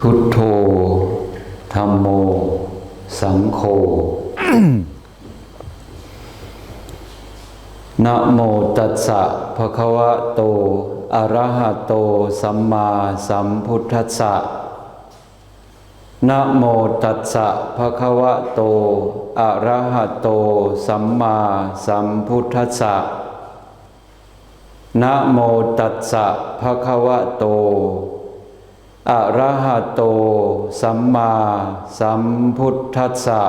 ພຸດໂທ ທຳໂມ ສັງໂຄ ນະໂມຕັດສະ ພະຄະວະໂຕ ອະຣະຫະໂຕ ສຳມາສຳພຸດທັດສະ ນະໂມຕັດສະ ພະຄະວະໂຕ ອະຣະຫະໂຕ ສຳມາສຳພຸດທັດສະ ນະໂມຕັດສະ ພະຄະວະໂຕ ອະຣະຫະໂຕ ສຳມາສຳພຸດທັດສະ.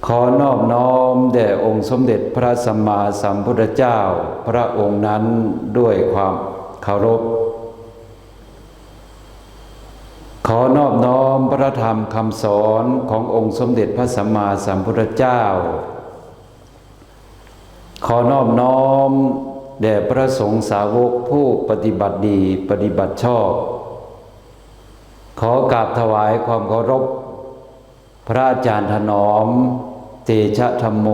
ຂໍນອບນ້ອມແດ່ອົງສົມເດັດພະສຳມາສຳພຸດທະເຈົ້າ ພະອົງນັ້ນດ້ວຍຄວາມເຄົາລົບ. ຂໍນອບນ້ອມພະທຳຄຳສອນຂອງອົງສົມເດັດພະສຳມາສຳພຸດທະເຈົ້າ. ຂໍນອບນ້ອມແດ່ພະສົງສາວົກຜູ້ປະຕິບັດດີ ປະຕິບັດຊອບ. ຂໍກາບຖວາຍຄວາມເຄົາລົບ ພະອາຈານຖະໜອມ ເຕຊະທຳໂມ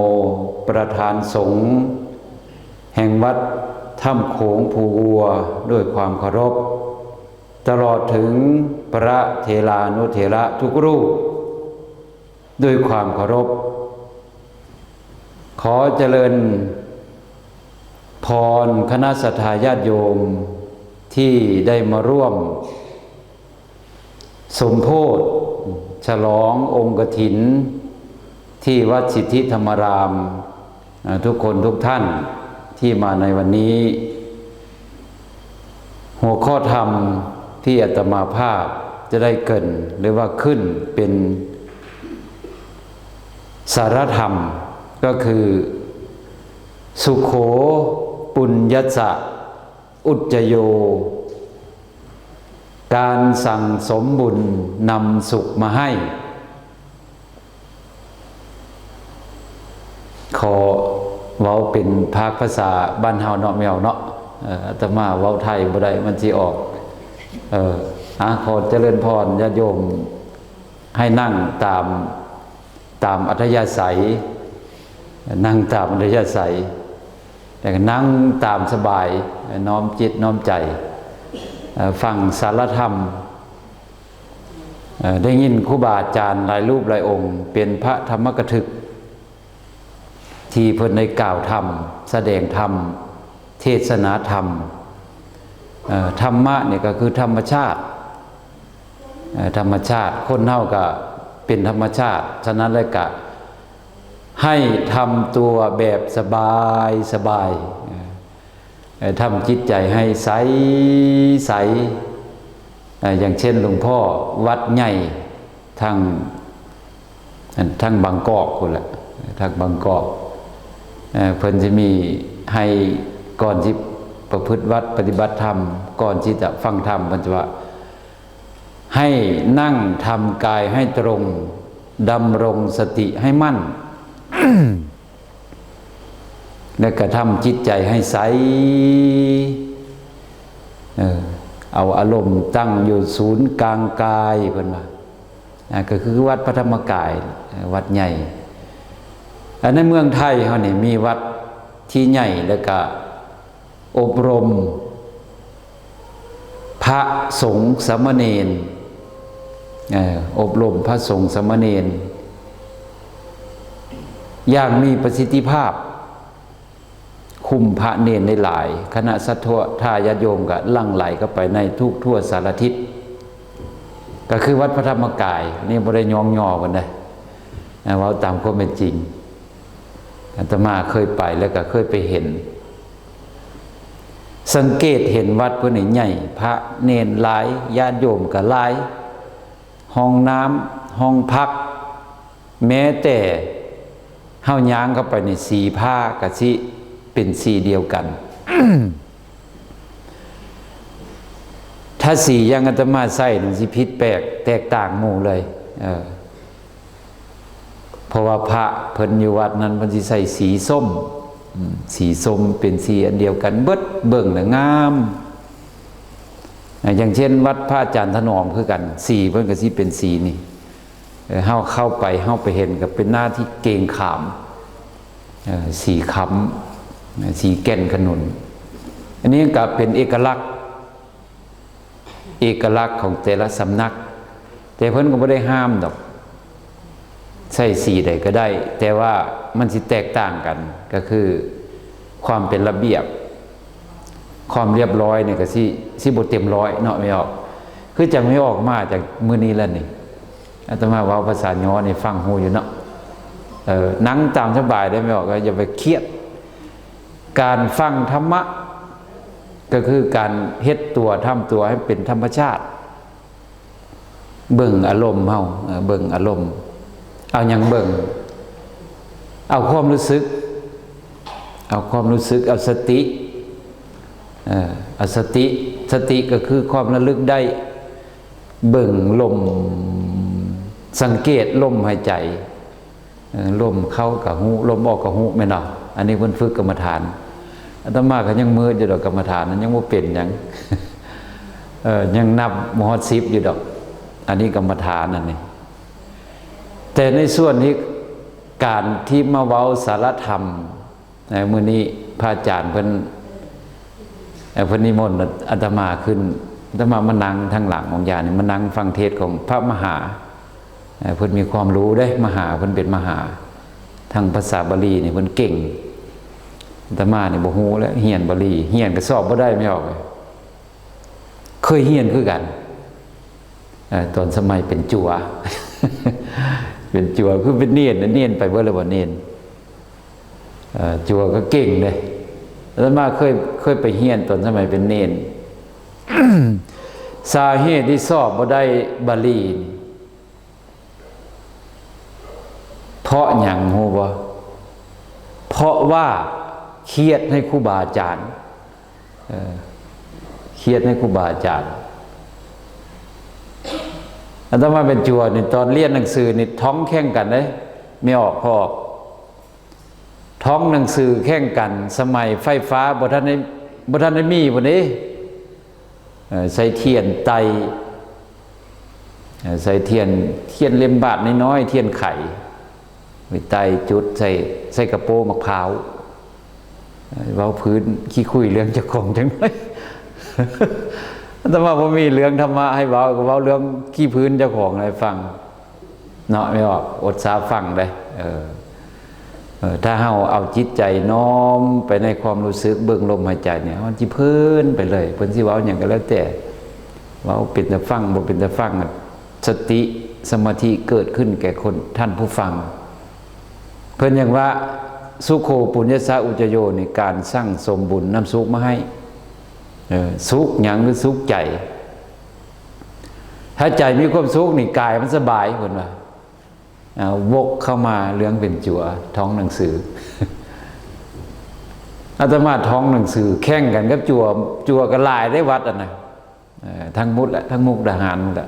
ປະທານສົງແຫ່ງວັດຖ້ຳໂຂງພູວັວ ດ້ວຍຄວາມເຄົາລົບ, ຕະຫຼອດເຖິງພະເຖລານຸເຖລະທຸກຮູບ ດ້ວຍຄວາມເຄົາລົບ. ຂໍຈະເລີນພອນຄະນະສັດທາຍາດໂຍມທີ່ໄດ້ມາຮ່ວມສົມໂພດສະຫຼອງອົງກະຖິນທີ່ວັດສິດທິທຳມາລາມ ອາ ທຸກຄົນທຸກທ່ານທີ່ມາໃນວັນນີ້. ຫົວຂໍ້ທຳທີ່ອາດຕະມາພາບຈະໄດ້ເກີ່ນ ຫຼືວ່າຂຶ້ນເປັນສາລະທຳ ກໍຄື ສຸໂຂ ປຸນຍັດສະ ອຸດຈະໂຍ ການສັ່ງສົມບຸນນຳສຸກມາໃຫ້. ຂໍເວົ້າເປັນພາກພາສາບ້ານເຮົາເນາະ ແມວເນາະ. ເອີ ອາດຕະມາເວົ້າໄທບໍ່ໄດ້ ມັນຊິອອກ ເອີ ອາ ຂໍຈະເລີນພອນຍາດໂຍມ ໃຫ້ນັ່ງຕາມ ຕາມອັດທະຍາໄສ, ນັ່ງຕາມອັດທະຍາໄສ ແລ້ວກໍນັ່ງຕາມສະບາຍ, ນ້ອມຈິດນ້ອມໃຈ ເອີ ຟັງສາລະທຳ. ເອີ ໄດ້ຍິນຄູບາອາຈານຫຼາຍຮູບຫຼາຍອົງ ເປັນພະທຳມະກະທຶກ ທີ່ເພິ່ນໄດ້ກ່າວທຳ, ສະແດງທຳ, ເທດສະໜາທຳ. ເອີ ທຳມະນີ້ກໍຄືທຳມະຊາດ, ເອີ ທຳມະຊາດ, ຄົນເຮົາກໍເປັນທຳມະຊາດ, ສະນັ້ນແລ້ວກໍໃຫ້ທຳຕົວແບບສະບາຍ, ສະບາຍ, ເອີ ເອີ ທຳຈິດໃຈໃຫ້ໃສ, ໃສ, ເອີ ຢ່າງເຊັ່ນ ຫຼວງພໍ່ວັດໃຫຍ່ທາງ ອັນທາງບາງກອກພຸ້ນແຫຼະ, ທາງບາງກອກ ເອີ ເພິ່ນຊິມີໃຫ້ ກ່ອນຊິປະພຶດວັດປະຕິບັດທຳ, ກ່ອນທີ່ຈະຟັງທຳ ເພິ່ນຈະວ່າ ໃຫ້ນັ່ງທຳກາຍໃຫ້ຕົງ, ດຳລົງສະຕິໃຫ້ໝັ້ນ ແລະກະທຳຈິດໃຈໃຫ້ໃສ, ເອີ ເອົາອາລົມຕັ້ງຢູ່ສູນກາງກາຍ ເພິ່ນວ່າ ອາ ກໍຄືວັດພະທຳມະກາຍ ວັດໃຫຍ່. ອັນໃນເມືອງໄທເຮົານີ້ມີວັດທີ່ໃຫຍ່ ແລ້ວກະອົບຮົມພະສົງສາມະເນນ, ເອີ ອົບຮົມພະສົງສາມະເນນຢ່າງມີປະສິດທິພາບ. ຄຸ້ມພະເນນໄດ້ຫຼາຍ, ຄະນະສັດທາຍາດໂຍມກໍຫຼັ່ງໄຫຼເຂົ້າໄປໃນທຸກທົ່ວສາລະທິດ, ກໍຄືວັດພະທຳມະກາຍ. ນີ້ບໍ່ໄດ້ຍ້ອງຍໍເພິ່ນເດ້, ເວົ້າຕາມຄວາມເປັນຈິງ. ອາດຕະມາເຄີຍໄປ ແລ້ວກໍເຄີຍໄປເຫັນ, ສັງເກດເຫັນວັດເພິ່ນນີ້ໃຫຍ່, ພະເນນຫຼາຍ, ຍາດໂຍມກໍຫຼາຍ, ຫ້ອງນ້ຳ, ຫ້ອງພັກ, ແມ້ແຕ່ເຮົາຍ່າງເຂົ້າໄປໃນສີຜ້າກະຊິເປັນສີດຽວກັນ. ທາສີຢ່າງອາດຕະມາໃສ່ນັ້ນຊິຜິດແປກແຕກຕ່າງໝູ່ເລີຍ. ເອີ ເພາະວ່າພະເພິ່ນຢູ່ວັດນັ້ນເພິ່ນຊິໃສ່ສີສົ້ມ, ອືມ ສີສົ້ມເປັນສີອັນດຽວກັນເບິດ, ເບິ່ງແລ້ວງາມ. ເອີ ຢ່າງເຊັ່ນ ວັດພະອາຈານຖະໜອມຄືກັນ, ສີເພິ່ນກະຊິເປັນສີນີ້. ເອີ ເຮົາເຂົ້າໄປ ເຮົາໄປເຫັນກໍເປັນໜ້າທີ່ເກງຂາມ, ເອີ ສີຄ້ຳ, ສີແກ່ນຂະໜຸນ. ອັນນີ້ກໍເປັນເອກະລັກ ເອກະລັກຂອງແຕ່ລະສຳນັກ, ແຕ່ເພິ່ນກໍບໍ່ໄດ້ຫ້າມດອກ ໃຊ້ສີໃດກໍໄດ້, ແຕ່ວ່າມັນຊິແຕກຕ່າງກັນ ກໍຄືຄວາມເປັນລະບຽບ ຄວາມລຽບຮ້ອຍນີ້ກໍຊິ ຊິບໍ່ເຕັມຮ້ອຍເນາະ ແມ່ອອກ. ຄືຈັ່ງແມ່ອອກມາຈາກມື້ນີ້ແລ້ວນີ້ ອາດຕະມາເວົ້າພາສາຍໍໃຫ້ຟັງຮູ້ຢູ່ເນາະ. ເອີ ນັ່ງຕາມສະບາຍເດີ້ແມ່ອອກ, ຢ່າໄປຄຽດ. ການຟັງທຳມະ ກໍຄືການເຮັດຕົວ ທຳຕົວໃຫ້ເປັນທຳມະຊາດ. ເບິ່ງອາລົມເຮົາ ເອີ ເບິ່ງອາລົມ. ເອົາຫຍັງເບິ່ງ? ເອົາຄວາມຮູ້ສຶກ ເອົາຄວາມຮູ້ສຶກ ເອົາສະຕິ ເອີ ເອົາສະຕິ. ສະຕິກໍຄືຄວາມລະລຶກໄດ້. ເບິ່ງລົມ ສັງເກດລົມຫາຍໃຈ. ເອີ ລົມເຂົ້າກໍຮູ້ ລົມອອກກໍຮູ້ ແມ່ນບໍ່? ອັນນີ້ເພິ່ນຝຶກກຳມະຖານ. ອາດຕະມາກໍຍັງມືດຢູ່ດອກ ກຳມະຖານນັ້ນຍັງບໍ່ເປັນຫຍັງ ເອີ ຍັງນັບບໍ່ຮອດສິບຢູ່ດອກ ອັນນີ້ກຳມະຖານອັນນີ້. ແຕ່ໃນສ່ວນທີ່ ການທີ່ມາເວົ້າສາລະທຳ ໃນມື້ນີ້ພະອາຈານເພິ່ນ ເອີ ເພິ່ນນິມົນອາດຕະມາຂຶ້ນ, ອາດຕະມາມານັ່ງທາງຫຼັງຂອງຢານີ້ ມານັ່ງຟັງເທດຂອງພະມະຫາ ເອີ ເພິ່ນມີຄວາມຮູ້ເດ້ ມະຫາ ເພິ່ນເປັນມະຫາ ທັງພາສາບາລີນີ້ເພິ່ນເກັ່ງ. ອາດຕະມານີ້ບໍ່ຮູ້ແຫຼະ ຮຽນບາລີ ຮຽນກໍສອບບໍ່ໄດ້ ແມ່ອອກ. ເຄີຍຮຽນຄືກັນ ເອີ ຕອນສະໄໝເປັນຈົວ ເປັນຈົວ ຄືເປັນເນນ ເນນໄປເບິດແລ້ວບໍ່ ເນນ? ເອີ ຈົວກໍເກັ່ງເດ້ ອາດຕະມາເຄີຍ ເຄີຍໄປຮຽນຕອນສະໄໝເປັນເນນ. ສາເຫດທີ່ສອບບໍ່ໄດ້ບາລີນີ້ ເພາະຫຍັງຮູ້ບໍ່? ເພາະວ່າຄຽດໃຫ້ຄູບາອາຈານ ເອີ ຄຽດໃຫ້ຄູບາອາຈານ. ອາດຕະມາເປັນຈົວນີ້ ຕອນຮຽນໜັງສືນີ້ ທ່ອງແຂ່ງກັນເດ້ ແມ່ອອກ ພໍ່ອອກ ທ່ອງໜັງສືແຂ່ງກັນ. ສະໄໝໄຟຟ້າບໍ່ທັນໄດ້ ບໍ່ທັນໄດ້ມີພຸ້ນເດ້. ເອີ ໃສ່ທຽນໄຕ້ ເອີ ໃສ່ທຽນ ທຽນເຫຼັ້ມບາດນ້ອຍໆ ທຽນໄຂ ໄປໄຕ້ຈຸດໃສ່ ໃສ່ກະໂປມະພ້າວ. ເອີ ເວົ້າພື້ນຂີ້ຄຸຍເລື່ອງເຈົ້າຂອງຈັກໜ້ອຍ ແຕ່ວ່າບໍ່ມີເລື່ອງທຳມະໃຫ້ເວົ້າ ກໍເວົ້າເລື່ອງຂີ້ພື້ນເຈົ້າຂອງໃຫ້ຟັງ. ເນາະ ແມ່ນບໍ່? ອົດສາຟັງເດ້. ເອີ ເອີ ຖ້າເຮົາເອົາຈິດໃຈນ້ອມໄປໃນຄວາມຮູ້ສຶກ ເບິ່ງລົມຫາຍໃຈນີ້ ເຮົາຊິເພີນໄປເລີຍ. ເພິ່ນຊິເວົ້າຫຍັງກໍແລ້ວແຕ່ ເວົ້າເປັນຕາຟັງ ບໍ່ເປັນຕາຟັງ ສະຕິສະມາທິເກີດຂຶ້ນແກ່ຄົນ ທ່ານຜູ້ຟັງ. ເພິ່ນຫຍັງວ່າ ສຸໂຂ ປຸນຍະສະ ອຸຈະໂຍ ນີ້ ການສັ່ງສົມບຸນນຳສຸກມາໃຫ້. ເອີ ສຸກຫຍັງ? ຄືສຸກໃຈ. ຖ້າໃຈມີຄວາມສຸກນີ້ ກາຍມັນສະບາຍ ເພິ່ນວ່າ. ເອົາ ວົກເຂົ້າມາເລື່ອງເປັນຈົວ ທ້ອງໜັງສື. ອາດຕະມາທ້ອງໜັງສືແຂ່ງກັນກັບຈົວ ຈົວກໍຫຼາຍໄດ້ວັດຫັ້ນນະ. ເອີ ທັງໝົດແຫຼະ ທັງມຸກດາຫານໝົດແຫຼະ.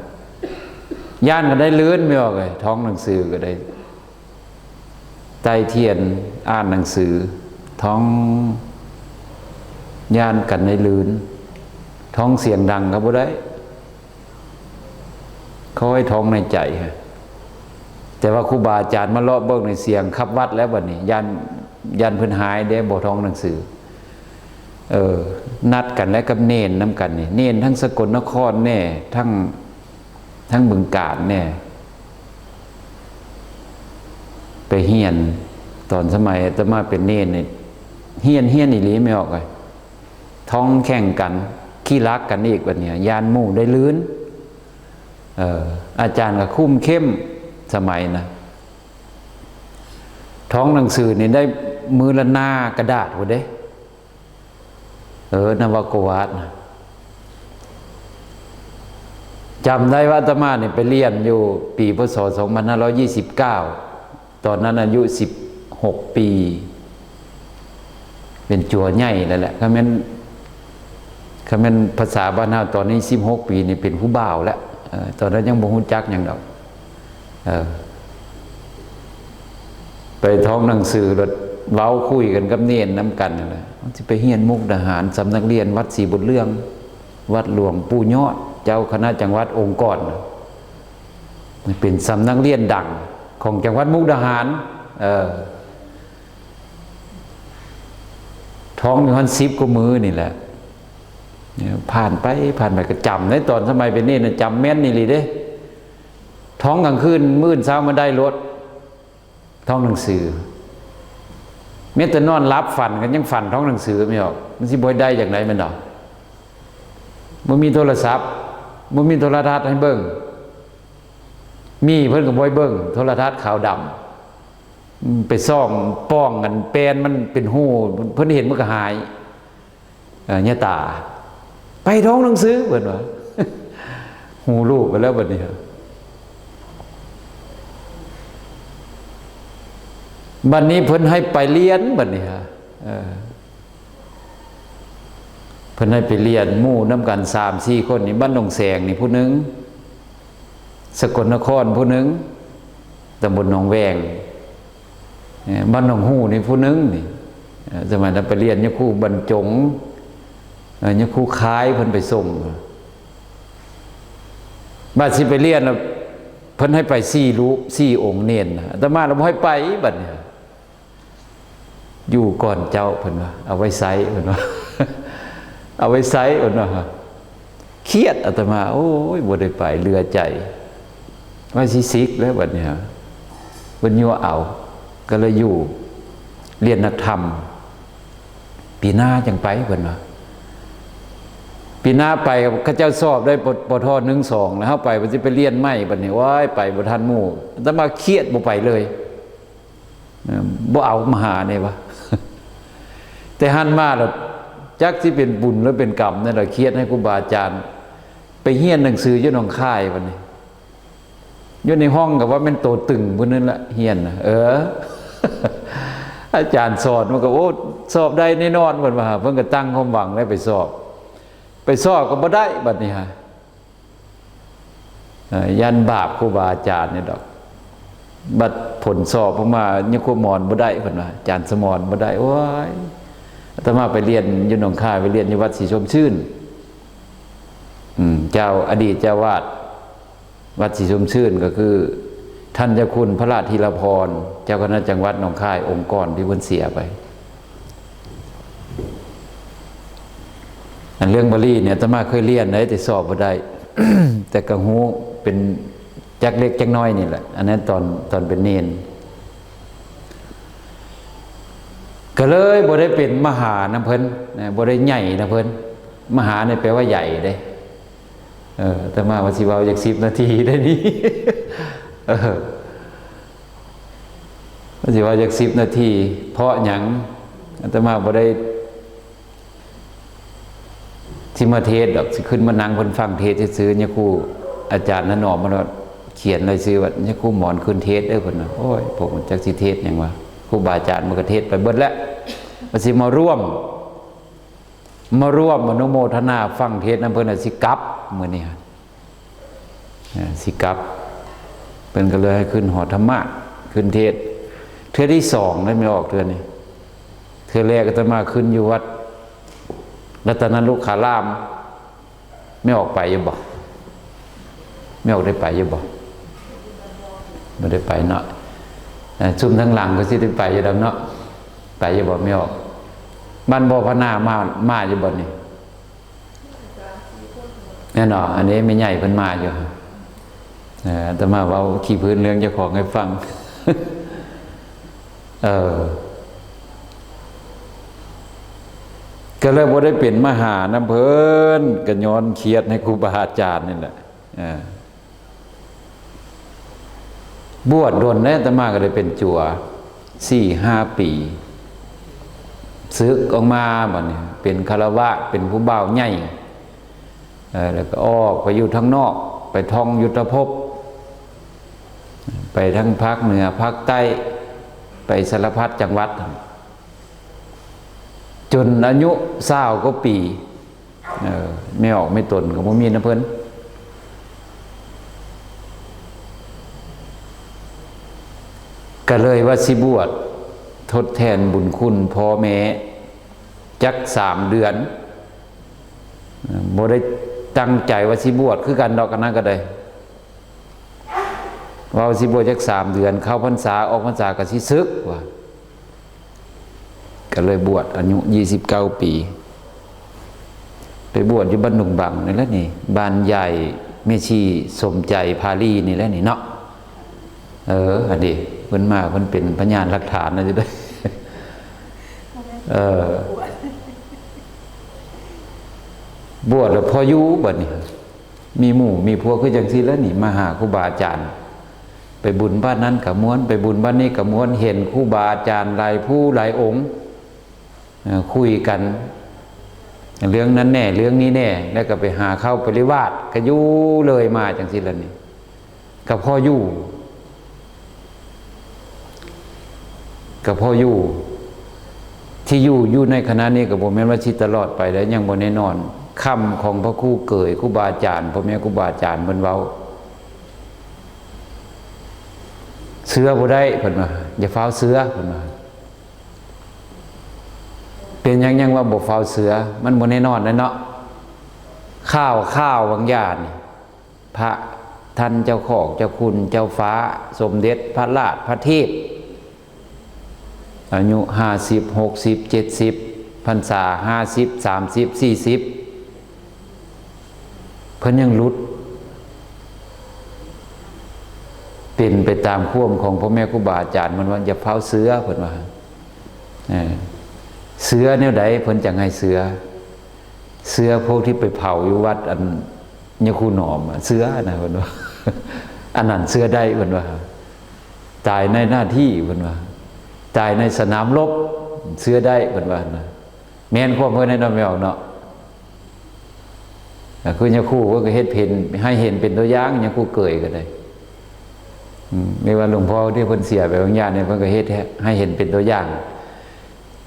ຢ້ານກໍໄດ້ລື່ນ ແມ່ນບໍ່ເອີຍ? ທ້ອງໜັງສືກໍໄດ້ ໄຕ້ທຽນ ອ່ານໜັງສື ທ້ອງ ຢ້ານກັນໄດ້ລື່ນ. ທ້ອງສຽງດັງກໍບໍ່ໄດ້ ຂໍໃຫ້ທ້ອງໃນໃຈ. ແຕ່ວ່າຄູບາອາຈານມາເລາະເບິ່ງໃນສຽງຂັບວັດແລ້ວບັດນີ້ ຢ້ານ ຢ້ານເພິ່ນຫາຍເດ້ ບໍ່ທ້ອງໜັງສື. ເອີ ນັດກັນແລ້ວກັບເນນນຳກັນນີ້ ເນນທັງສະກົນນະຄອນແດ່ ທັງ ທັງບຶງການແດ່ ໄປຮຽນ. ຕອນສະໄໝອາດຕະມາເປັນເນນນີ້ ຮຽນ ຮຽນອີ່ຫຼີ ແມ່ນບໍ່ເອີຍ? ທ້ອງແຂ່ງກັນ ຂີ້ລັກກັນອີກບັດນີ້ ຢ້ານໝູ່ໄດ້ລື່ນ. ເອີ ອາຈານກໍຄຸມເຂັ້ມ ສະໄໝນະ ທ້ອງໜັງສືນີ້ໄດ້ມື້ລະໜ້າກະດາດພຸ້ນເດ້. ເອີ ນະວະໂກວາດນະ ຈຳໄດ້ວ່າອາດຕະມານີ້ໄປລຽນຢູ່ປີ ພ.ສ. ສອງພັນຫ້າຮ້ອຍຊາວເກົ້າ ຕອນນັ້ນອາຍຸສິບຫົກປີ ເປັນຈົວໃຫຍ່ແລ້ວແຫຼະ. ຄັນແມ່ນ ຄັນແມ່ນພາສາບ້ານເຮົາຕອນນີ້ ສິບຫົກປີນີ້ເປັນຜູ້ບ່າວແລ້ວ. ເອີ ຕອນນັ້ນຍັງບໍ່ຮູ້ຈັກຫຍັງດອກ. ເອີ ໄປທ້ອງໜັງສື ແລ້ວເວົ້າຄຸຍກັນກັບເນນນຳກັນນັ້ນແຫຼະ ຊິໄປຮຽນມຸກດາຫານ ສຳນັກຮຽນວັດສີບຸນເຫຼືອງ ວັດຫຼວງປູ່ຍອດ ເຈົ້າຄະນະຈັງຫວັດອົງກອນ ເປັນສຳນັກຮຽນດັງຂອງຈັງຫວັດມຸກດາຫານ. ເອີ ທ້ອງຢູ່ຫັ້ນສິບກວ່າມື້ນີ້ແຫຼະ. ຜ່ານໄປ ຜ່ານໄປກໍຈຳເດ້. ຕອນສະໄໝເປັນເນນນະ ຈຳແມ່ນອີ່ຫຼີເດ້. ທ້ອງກາງຄືນ ມື້ເຊົ້າມາໄດ້ໂລດ ທ້ອງໜັງສື. ແມ້ແຕ່ນອນຫຼັບຝັນກໍຍັງຝັນທ້ອງໜັງສືແມ່ນບໍ່? ມັນຊິບໍ່ໄດ້ຈັ່ງໃດແມ່ນດອກ? ບໍ່ມີໂທລະສັບ ບໍ່ມີໂທລະທັດໃຫ້ເບິ່ງ. ມີເພິ່ນກໍບໍ່ໃຫ້ເບິ່ງ ໂທລະທັດຂາວດຳ. ໄປສ່ອງປ່ອງອັນແປ້ນມັນເປັນຮູ ເພິ່ນເຫັນມັນກໍຫາຍ. ເອີ ຍາຕາ ໄປທ້ອງໜັງສື ເພິ່ນວ່າ. ຮູ້ລູກໄປແລ້ວບັດນີ້. ບັດນີ້ເພິ່ນໃຫ້ໄປລຽນບັດນີ້. ເອີ ເພິ່ນໃຫ້ໄປລຽນ ໝູ່ນຳກັນສາມສີ່ຄົນນີ້ ບ້ານໜອງແສງນີ້ຜູ້ໜຶ່ງ, ສະກົນນະຄອນຜູ້ໜຶ່ງ, ຕຳບົນໜອງແວງ, ເອີ ບ້ານໜອງຫູນີ້ຜູ້ໜຶ່ງນີ້. ເອີ ສະໄໝນັ້ນໄປລຽນຍາຄູບັນຈົງ, ເອີ ຍາຄູຄ້າຍເພິ່ນໄປສົ່ງ. ບາດຊິໄປລຽນລະ ເພິ່ນໃຫ້ໄປສີ່ຮູບ ສີ່ອົງເນນ. ອາດຕະມາລະບໍ່ໃຫ້ໄປບັດນີ້. ຢູ່ກ່ອນເຈົ້າ ເພິ່ນວ່າ ເອົາໄວ້ໃຊ້ ເພິ່ນວ່າ ເອົາໄວ້ໃຊ້ ເພິ່ນວ່າ. ຄຽດອາດຕະມາ ໂອ້ຍ ບໍ່ໄດ້ໄປ ເຫຼືອໃຈ ວ່າຊິສິກແລ້ວບັດນີ້. ເພິ່ນຍົວະເອົາ ກໍເລີຍຢູ່ ລຽນນັກທຳ ປີໜ້າຈັ່ງໄປ ເພິ່ນວ່າ. ປີໜ້າໄປ ເຂົາເຈົ້າສອບໄດ້ ປທ ໜຶ່ງ ສອງ ແລ້ວເຮົາໄປ ເພິ່ນຊິໄປລຽນໃໝ່ບັດນີ້ ໂອ້ຍ ໄປບໍ່ທັນໝູ່. ອາດຕະມາຄຽດ ບໍ່ໄປເລີຍ. ເອີ ບໍ່ເອົາມະຫານີ້ວະ. ແຕ່ຫັ້ນມາລະ ຈັກຊິເປັນບຸນຫຼືເປັນກຳນັ້ນລະ ຄຽດໃຫ້ຄູບາອາຈານ ໄປຮຽນໜັງສືຢູ່ໜອງຄາຍບັດນີ້. ຢູ່ໃນຫ້ອງກໍວ່າແມ່ນໂຕຕຶງຜູ້ນັ້ນລະ ຮຽນນະ. ເອີ ອາຈານສອນມັນກໍ ໂອ້ ສອບໄດ້ແນ່ນອນ ເພິ່ນວ່າ. ເພິ່ນກໍຕັ້ງຄວາມຫວັງແລ້ວໄປສອບ ໄປສອບກໍບໍ່ໄດ້ບັດນີ້ຫາ. ເອີ ຢ້ານບາບຄູບາອາຈານນີ້ດອກ. ບັດຜົນສອບອອກມາ ຍາຄູໝອນບໍ່ໄດ້ ເພິ່ນວ່າ ອາຈານສະໝອນບໍ່ໄດ້. ໂອ້ຍ ອາດຕະມາໄປລຽນຢູ່ໜອງຄາຍ ໄປລຽນຢູ່ວັດສີຊົມຊື່ນ. ອືມ ເຈົ້າ ອະດີດເຈົ້າອາວາດວັດສີຊົມຊື່ນ ກໍຄືທ່ານເຈົ້າຄຸນພະລາດທີລະພອນ ເຈົ້າຄະນະຈັງຫວັດໜອງຄາຍ ອົງກອນທີ່ເພິ່ນເສຍໄປ. ອັນເລື່ອງບາລີນີ້ອາດຕະມາເຄີຍລຽນໄດ້ ແຕ່ສອບບໍ່ໄດ້ ແຕ່ກໍຮູ້ເປັນຈັກເລັກຈັກນ້ອຍນີ້ແຫຼະ. ອັນນັ້ນຕອນ ຕອນເປັນເນນ ກໍເລີຍບໍ່ໄດ້ເປັນມະຫານຳເພິ່ນນະ ບໍ່ໄດ້ໃຫຍ່ນຳເພິ່ນ. ມະຫານີ້ແປວ່າໃຫຍ່ເດ້. ເອີ ອາດຕະມາວ່າຊິເວົ້າຈັກສິບນາທີໄດ້ນີ້. ເອີ ວ່າຊິເວົ້າຈັກສິບນາທີ ເພາະຫຍັງ? ອາດຕະມາບໍ່ໄດ້ຊິມາເທດດອກ ຊິຂຶ້ນມານັ່ງເພິ່ນຟັງເທດຊື່ໆ. ຍາຄູອາຈານນະໜອມມາໂລດ ຂຽນລາຍຊື່ວ່າ ຍາຄູໝອນຂຶ້ນເທດເດີ ເພິ່ນວ່າ. ໂອ້ຍ ພວກມັນຈັກຊິເທດຫຍັງວະ ຄູບາອາຈານມັນກໍເທດໄປເບິດແລ້ວ. ວ່າຊິມາຮ່ວມ ມາຮ່ວມອະນຸໂມທະນາຟັງເທດນຳເພິ່ນ ຊິກັບມື້ນີ້ ເອີ ຊິກັບ. ເພິ່ນກໍເລີຍໃຫ້ຂຶ້ນຫໍທຳມະ ຂຶ້ນເທດເທື່ອທີສອງແລ້ວ ແມ່ອອກເທື່ອນີ້. ເທື່ອແລກອາດຕະມາຂຶ້ນຢູ່ວັດລັດຕະນະລຸກຂາລາມ. ແມ່ອອກໄປຢູ່ບໍ່? ແມ່ອອກໄດ້ໄປຢູ່ບໍ່? ບໍ່ໄດ້ໄປເນາະ. ເອີ ຊຸມທາງຫຼັງກໍຊິໄດ້ໄປຢູ່ດອກເນາະ. ໄປຢູ່ບໍ່ແມ່ອອກ? ບ້ານບໍ່ພະນາມາ ມາຢູ່ບໍ່ນີ້? ແມ່ນເນາະ. ອັນນີ້ແມ່ໃຫຍ່ເພິ່ນມາຢູ່. ເອີ ອາດຕະມາເວົ້າຂີ້ພື້ນເລື່ອງເຈົ້າຂອງໃຫ້ຟັງ. ເອີ ກໍເລີຍບໍ່ໄດ້ເປັນມະຫານຳເພິ່ນ ກໍຍ້ອນຄຽດໃຫ້ຄູບາອາຈານນີ້ແຫຼະ. ເອີ ບວດດົນແລ້ວ ອາດຕະມາກໍໄດ້ເປັນຈົວສີ່ຫ້າປີ ສຶກອອກມາ ບັດນີ້ເປັນຄາລະວາດ ເປັນຜູ້ບ່າວໃຫຍ່. ເອີ ແລ້ວກໍອອກໄປຢູ່ທາງນອກ ໄປທ່ອງຍຸດທະພົບ ໄປທາງພາກເໜືອພາກໃຕ້ ໄປສາລະພັດຈັງຫວັດ ຈົນອາຍຸຊາວກວ່າປີ. ເອີ ແມ່ອອກແມ່ຕົນກໍບໍ່ມີນຳເພິ່ນ ກໍເລີຍວ່າຊິບວດທົດແທນບຸນຄຸນພໍ່ແມ່ຈັກສາມເດືອນ. ເອີ ບໍ່ໄດ້ຕັ້ງໃຈວ່າຊິບວດຄືກັນດອກ ອັນນັ້ນກໍໄດ້ ເວົ້າຊິບວດຈັກສາມເດືອນ ເຂົ້າພັນສາ ອອກພັນສາກໍຊິສຶກວ່າ. ກໍເລີຍບວດອາຍຸຊາວເກົ້າປີ. ໄປບວດຢູ່ບ້ານດົງບັງນີ້ແຫຼະນີ້ ບ້ານຍາຍແມ່ຊີສົມໃຈພາລີນີ້ແຫຼະນີ້ເນາະ. ເອີ ອັນນີ້ເພິ່ນມາ ເພິ່ນເປັນພະຍານຫຼັກຖານນະ ເອີ ບວດແລ້ວພໍຢູ່ບັດນີ້ ມີໝູ່ມີພວກຄືຈັ່ງຊີ້ແຫຼະນີ້ ມາຫາຄູບາອາຈານ ໄປບຸນບ້ານນັ້ນກໍມ່ວນ ໄປບຸນບ້ານນີ້ກໍມ່ວນ ເຫັນຄູບາອາຈານຫຼາຍຜູ້ຫຼາຍອົງ ເອີ ຄຸຍກັນເລື່ອງນັ້ນແດ່ເລື່ອງນີ້ແດ່ ແລ້ວກໍໄປຫາເຂົ້າປະລິວາດ ກໍຢູ່ເລື້ອຍມາຈັ່ງຊີ້ແຫຼະນີ້ ກໍພໍຢູ່ ກໍພໍຢູ່ ທີ່ຢູ່ ຢູ່ໃນຂະນະນີ້ກໍບໍ່ແມ່ນວ່າຊິຕະຫຼອດໄປແລ້ວ ຍັງບໍ່ແນ່ນອນ. ຄຳຂອງພະຄູເກີຍ ຄູບາອາຈານ ພໍ່ແມ່ຄູບາອາຈານເພິ່ນເວົ້າ ເຊື່ອບໍ່ໄດ້ ເພິ່ນວ່າ ຢ່າຟ້າວເຊື່ອ ເພິ່ນວ່າ. ເປັນຫຍັງ ຍັງວ່າບໍ່ຟ້າວເຊື່ອ? ມັນບໍ່ແນ່ນອນແຫຼະເນາະ. ຂ່າວ ຂ່າວບາງຢ່າງນີ້ ພະທ່ານເຈົ້າຂອງເຈົ້າຄຸນເຈົ້າຟ້າ ສົມເດັດພະລາດພະເທບ ອາຍຸຫ້າສິບ ຫົກສິບ ເຈັດສິບ ພັນສາ ຫ້າສິບ ສາມສິບ ສີ່ສິບ ເພິ່ນຍັງຫຼຸດ ເປັນໄປຕາມຄວາມຂອງພໍ່ແມ່ຄູບາອາຈານ ເພິ່ນວ່າຢ່າຟ້າວເຊື່ອ ເພິ່ນວ່າ. ເອີ ເຊື່ອແນວໃດເພິ່ນຈັ່ງໃຫ້ເຊື່ອ? ເຊື່ອພວກທີ່ໄປເຜົາຢູ່ວັດອັນຍາຄູໜອມ ເຊື່ອນະ ເພິ່ນວ່າ ອັນນັ້ນເຊື່ອໄດ້ ເພິ່ນວ່າ ຕາຍໃນໜ້າທີ່ ເພິ່ນວ່າ ຕາຍໃນສະໜາມລົບ ເຊື່ອໄດ້ ເພິ່ນວ່ານະ. ແມ່ນຄວາມເພິ່ນແນ່ນອນ ແມ່ນອອກເນາະ. ຄືຍາຄູເພິ່ນກໍເຮັດເປັນ ໃຫ້ເຫັນເປັນຕົວຢ່າງ ຍາຄູເກີຍກໍໄດ້. ອືມ ແມ່ນວ່າຫຼວງພໍ່ທີ່ເພິ່ນເສຍໄປບາງຢ່າງນີ້ ເພິ່ນກໍເຮັດໃຫ້ເຫັນເປັນຕົວຢ່າງ.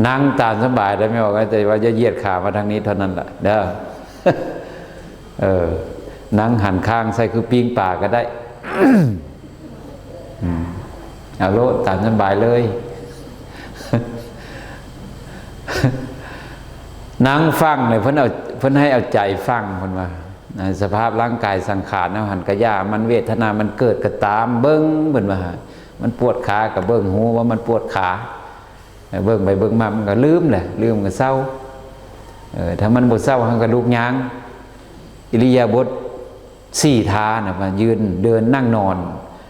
ນັ່ງຕາມສະບາຍໄດ້ ແມ່ນອອກ ແຕ່ວ່າຢ່າຢຽດຂາມາທາງນີ້ເທົ່ານັ້ນລະເດີ. ເອີ ນັ່ງຫັນຂ້າງໃສ່ຄືປີ້ງປາກໍໄດ້. ອືມ ເອົາໂລດ ຕາມສະບາຍເລີຍ. ນັ່ງຟັງນີ້ ເພິ່ນເອົາ ເພິ່ນໃຫ້ເອົາໃຈຟັງ ເພິ່ນວ່າ ສະພາບຮ່າງກາຍສັງຂານເຮົາຫັ້ນກະຢ່າມັນ ເວທະນາມັນເກີດກະຕາມ ເບິ່ງ ເພິ່ນວ່າ ມັນປວດຂາກະເບິ່ງ ຮູ້ວ່າມັນປວດຂາ ເບິ່ງໄປເບິ່ງມາມັນກໍລືມແຫຼະ ລືມກໍເຊົາ. ເອີ ຖ້າມັນບໍ່ເຊົາ ເຮົາກໍລຸກຍ່າງ ອິລິຍາບົດສີ່ທ່ານະ ວ່າຢືນ ເດີນ ນັ່ງ ນອນ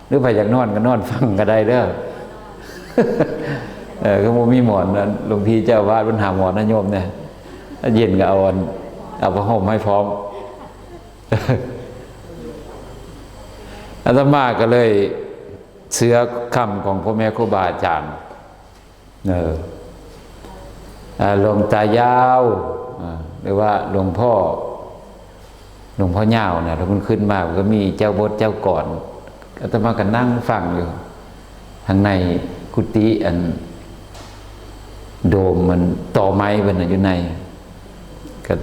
ຫຼືໃຜຢາກນອນກໍນອນຟັງກໍໄດ້ເດີ. ເອີ ກໍບໍ່ມີໝອນ ຫຼວງພີ່ເຈົ້າອາວາດເພິ່ນຫາໝອນໃຫ້ໂຍມແດ່ ເຢັນກໍເອົາອັນ ເອົາຜ້າຫົ່ມໃຫ້ພ້ອມ. ອາດຕະມາກໍເລີຍເຊື່ອຄຳຂອງພໍ່ແມ່ຄູບາອາຈານ. ເອີ ອາ ຫຼວງຕາຍາວ ອາ ຫຼືວ່າຫຼວງພໍ່ ຫຼວງພໍ່ຍາວນະ ແລ້ວເພິ່ນຂຶ້ນມາ ເພິ່ນກໍມີເຈົ້າບົດເຈົ້າກອນ ອາດຕະມາກໍນັ່ງຟັງຢູ່ທາງໃນກຸຕິ ອັນໂດມ ມັນຕໍ່ໄມ້ເພິ່ນນະ ຢູ່ໃນ ກໍ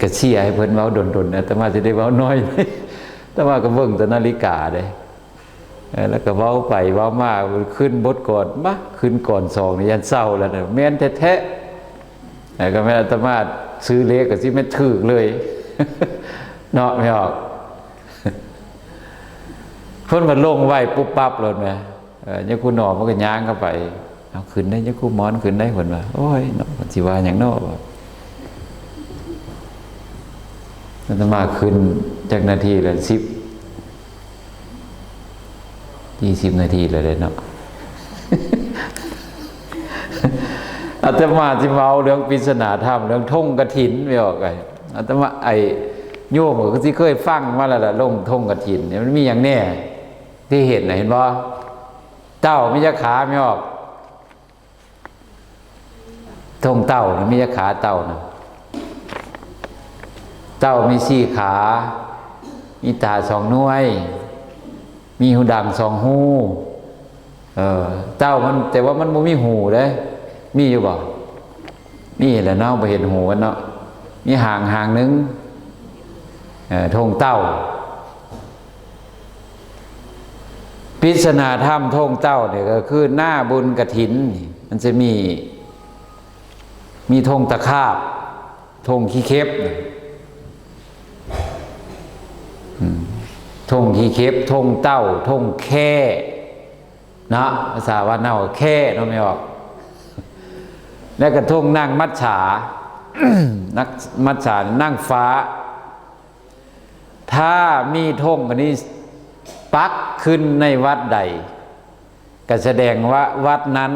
ກໍເຊຍໃຫ້ເພິ່ນເວົ້າດົນໆ ອາດຕະມາຊິໄດ້ເວົ້າໜ້ອຍ ອາດຕະມາກໍເບິ່ງແຕ່ນາລິກາເດ້. ເອີ ແລ້ວກໍເວົ້າໄປເວົ້າມາ ຂຶ້ນບົດກ່ອນ ມາ ຂຶ້ນກ່ອນສອງນີ້ຢ້ານເສົ້າແລ້ວນະ ແມ່ນແທ້ໆ. ເອີ ກໍແມ່ນອາດຕະມາຊື້ເລກກໍຊິແມ່ນຖືກເລີຍເນາະ ແມ່ນອອກ. ເພິ່ນວ່າລົງໄວປຸບປັບໂລດແໝ່. ເອີ ຍາຄູໜອມມັນກໍຍ່າງເຂົ້າໄປ ເອົາ ຂຶ້ນໄດ້ ຍາຄູໝອນ ຂຶ້ນໄດ້ ເພິ່ນວ່າ. ໂອ້ຍເນາະ ເພິ່ນຊິວ່າຫຍັງເນາະ. ອາດຕະມາຂຶ້ນຈັກນາທີລະ ສິບ ຊາວນາທີແລ້ວເດ້ເນາະ. ອາດຕະມາຊິເວົ້າເລື່ອງປິດສະໜາທຳ ເລື່ອງທົ່ງກະຖິນ ແມ່ນອອກ. ອາດຕະມາ ໄອ້ໂຍມກໍຄືຊິເຄີຍຟັງມາແລ້ວລະ ເລື່ອງທົ່ງກະຖິນນີ້ ມັນມີຫຍັງແດ່ ທີ່ເຫັນນະ ເຫັນບໍ່? ເຕົ້າມີຈັກຂາ ແມ່ນອອກ? ທົ່ງເຕົ້ານະ ມີຈັກຂາເຕົ້ານະ? ເຕົ້າມີສີ່ຂາ ມີຕາສອງໜ່ວຍ ມີຫູດັງສອງຫູ. ເອີ ເຕົ້າມັນ ແຕ່ວ່າມັນບໍ່ມີຫູເດ້. ມີຢູ່ບໍ່? ມີແຫຼະເນາະ ບໍ່ເຫັນຫູມັນເນາະ. ມີຫາງ ຫາງໜຶ່ງ. ເອີ ທົ່ງເຕົ້າ. ປິດສະໜາທຳທົ່ງເຕົ້ານີ້ ກໍຄືໜ້າບຸນກະຖິນນີ້ ມັນຈະມີ ມີທົ່ງຕະຂາບ ທົ່ງຂີ້ເຂັບ ອືມ ທົ່ງຂີ້ເຂັບ ທົ່ງເຕົ້າ ທົ່ງແຂ້ເນາະ ພາສາບ້ານເຮົາແຂ້ເນາະ ແມ່ນອອກ. ແລ້ວກໍທົ່ງນາງມັດສາ ນັກມັດສານນາງຟ້າ ຖ້າມີທງອັນນີ້ປັກຂຶ້ນໃນວັດໃດ ກໍສະແດງວ່າວັດນັ້ນ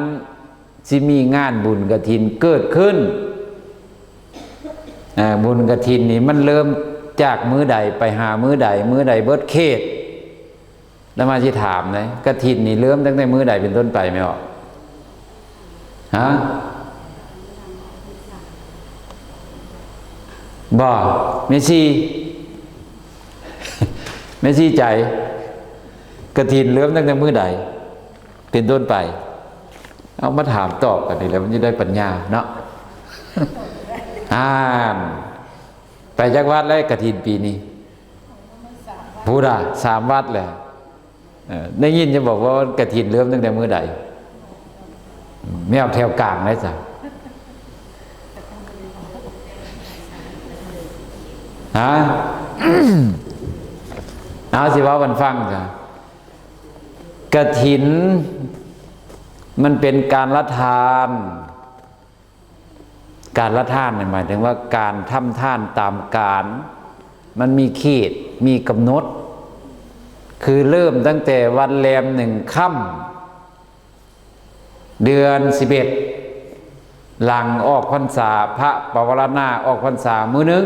ຊິມີງານບຸນກະຖິນເກີດຂຶ້ນ. ເອີ ບຸນກະຖິນນີ້ມັນເລີ່ມຈາກມື້ໃດໄປຫາມື້ໃດ ມື້ໃດເບິດເຂດ? ອາດຕະມາຊິຖາມເດ້ ກະຖິນນີ້ເລີ່ມຕັ້ງແຕ່ມື້ໃດເປັນຕົ້ນໄປແມ່ນບໍ່? ຮະ? ບໍ່ ແມ່ຊີ ແມ່ຊີໃຈ ກະຖິນເລີ່ມຕັ້ງແຕ່ມື້ໃດເປັນຕົ້ນໄປ? ເອົາມາຖາມຕອບກັນນີ້ແຫຼະ ມັນຈະໄດ້ປັນຍາເນາະ. ອ່ານ ໄປຈັກວັດແລ້ວກະຖິນປີນີ້? ພຸ້ນນະ ສາມວັດແຫຼະ. ເອີ ໄດ້ຍິນຈະບອກວ່າກະຖິນເລີ່ມຕັ້ງແຕ່ມື້ໃດ? ແມ່ນແຖວກາງໄດ້ຊະ. ຮະ? ເອົາ ຊິເວົ້າກັນຟັງຊະ. ກະຖິນມັນເປັນການລະທານ. ການລະທານນີ້ໝາຍເຖິງວ່າການທຳທານຕາມການ ມັນມີເຂດ ມີກຳນົດ ຄືເລີ່ມຕັ້ງແຕ່ວັນແລມໜຶ່ງຄ່ຳ ເດືອນສິບເອັດ ຫຼັງອອກພັນສາ ພະປະວາລະນາອອກພັນສາມື້ໜຶ່ງ.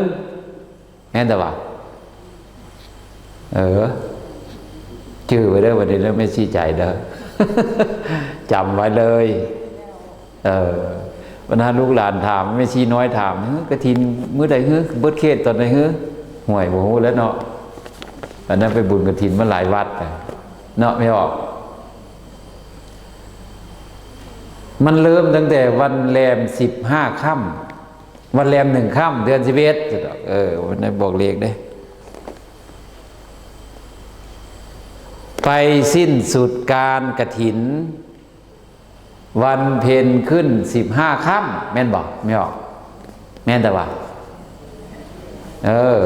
ແມ່ນແຕ່ວ່າ ເອີ ຈື່ໄວ້ເດີ ບັດນີ້ເດີ ແມ່ຊີໃຈເດີ ຈຳໄວ້ເລີຍ. ເອີ ບັນດາລູກຫຼານຖາມ ແມ່ຊີນ້ອຍຖາມ ເອີ ກະຖິນມື້ໃດເຮີ ເບິດເຂດຕອນໃດເຮີ? ຫ້ວຍ ບໍ່ຮູ້ແລ້ວເນາະ ອັນນັ້ນໄປບຸນກະຖິນມາຫຼາຍວັດແລ້ວເນາະ ແມ່ອອກ. ມັນເລີ່ມຕັ້ງແຕ່ວັນແລມສິບຫ້າຄ່ຳ ວັນແລມໜຶ່ງຄ່ຳ ເດືອນສິບເອັດ ເອີ ມັນໄດ້ບອກເລກເດ້. ໄປສິ້ນສຸດການກະຖິນ ວັນເພັນຂຶ້ນສິບຫ້າຄ່ຳ ແມ່ນບໍ່? ແມ່ນບໍ່? ແມ່ນແຕ່ວ່າ ເອີ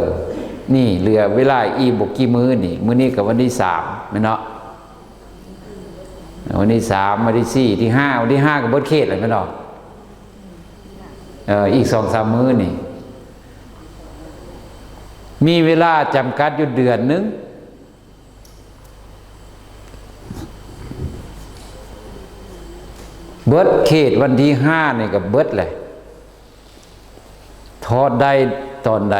ນີ້ເຫຼືອເວລາອີກບໍ່ກີ່ມື້ນີ້ ມື້ນີ້ກໍວັນທີສາມ ແມ່ນເນາະ? ວັນທີສາມ ວັນທີສີ່ ທີຫ້າ ວັນທີຫ້າກໍເບິດເຂດແລ້ວແມ່ນບໍ່? ເອີ ອີກສອງສາມມື້ນີ້ ມີເວລາຈຳກັດຢູ່ເດືອນໜຶ່ງ ເບິດເຂດວັນທີຫ້ານີ້ກໍເບິດແຫຼະ. ທອດໄດ້ຕອນໃດ?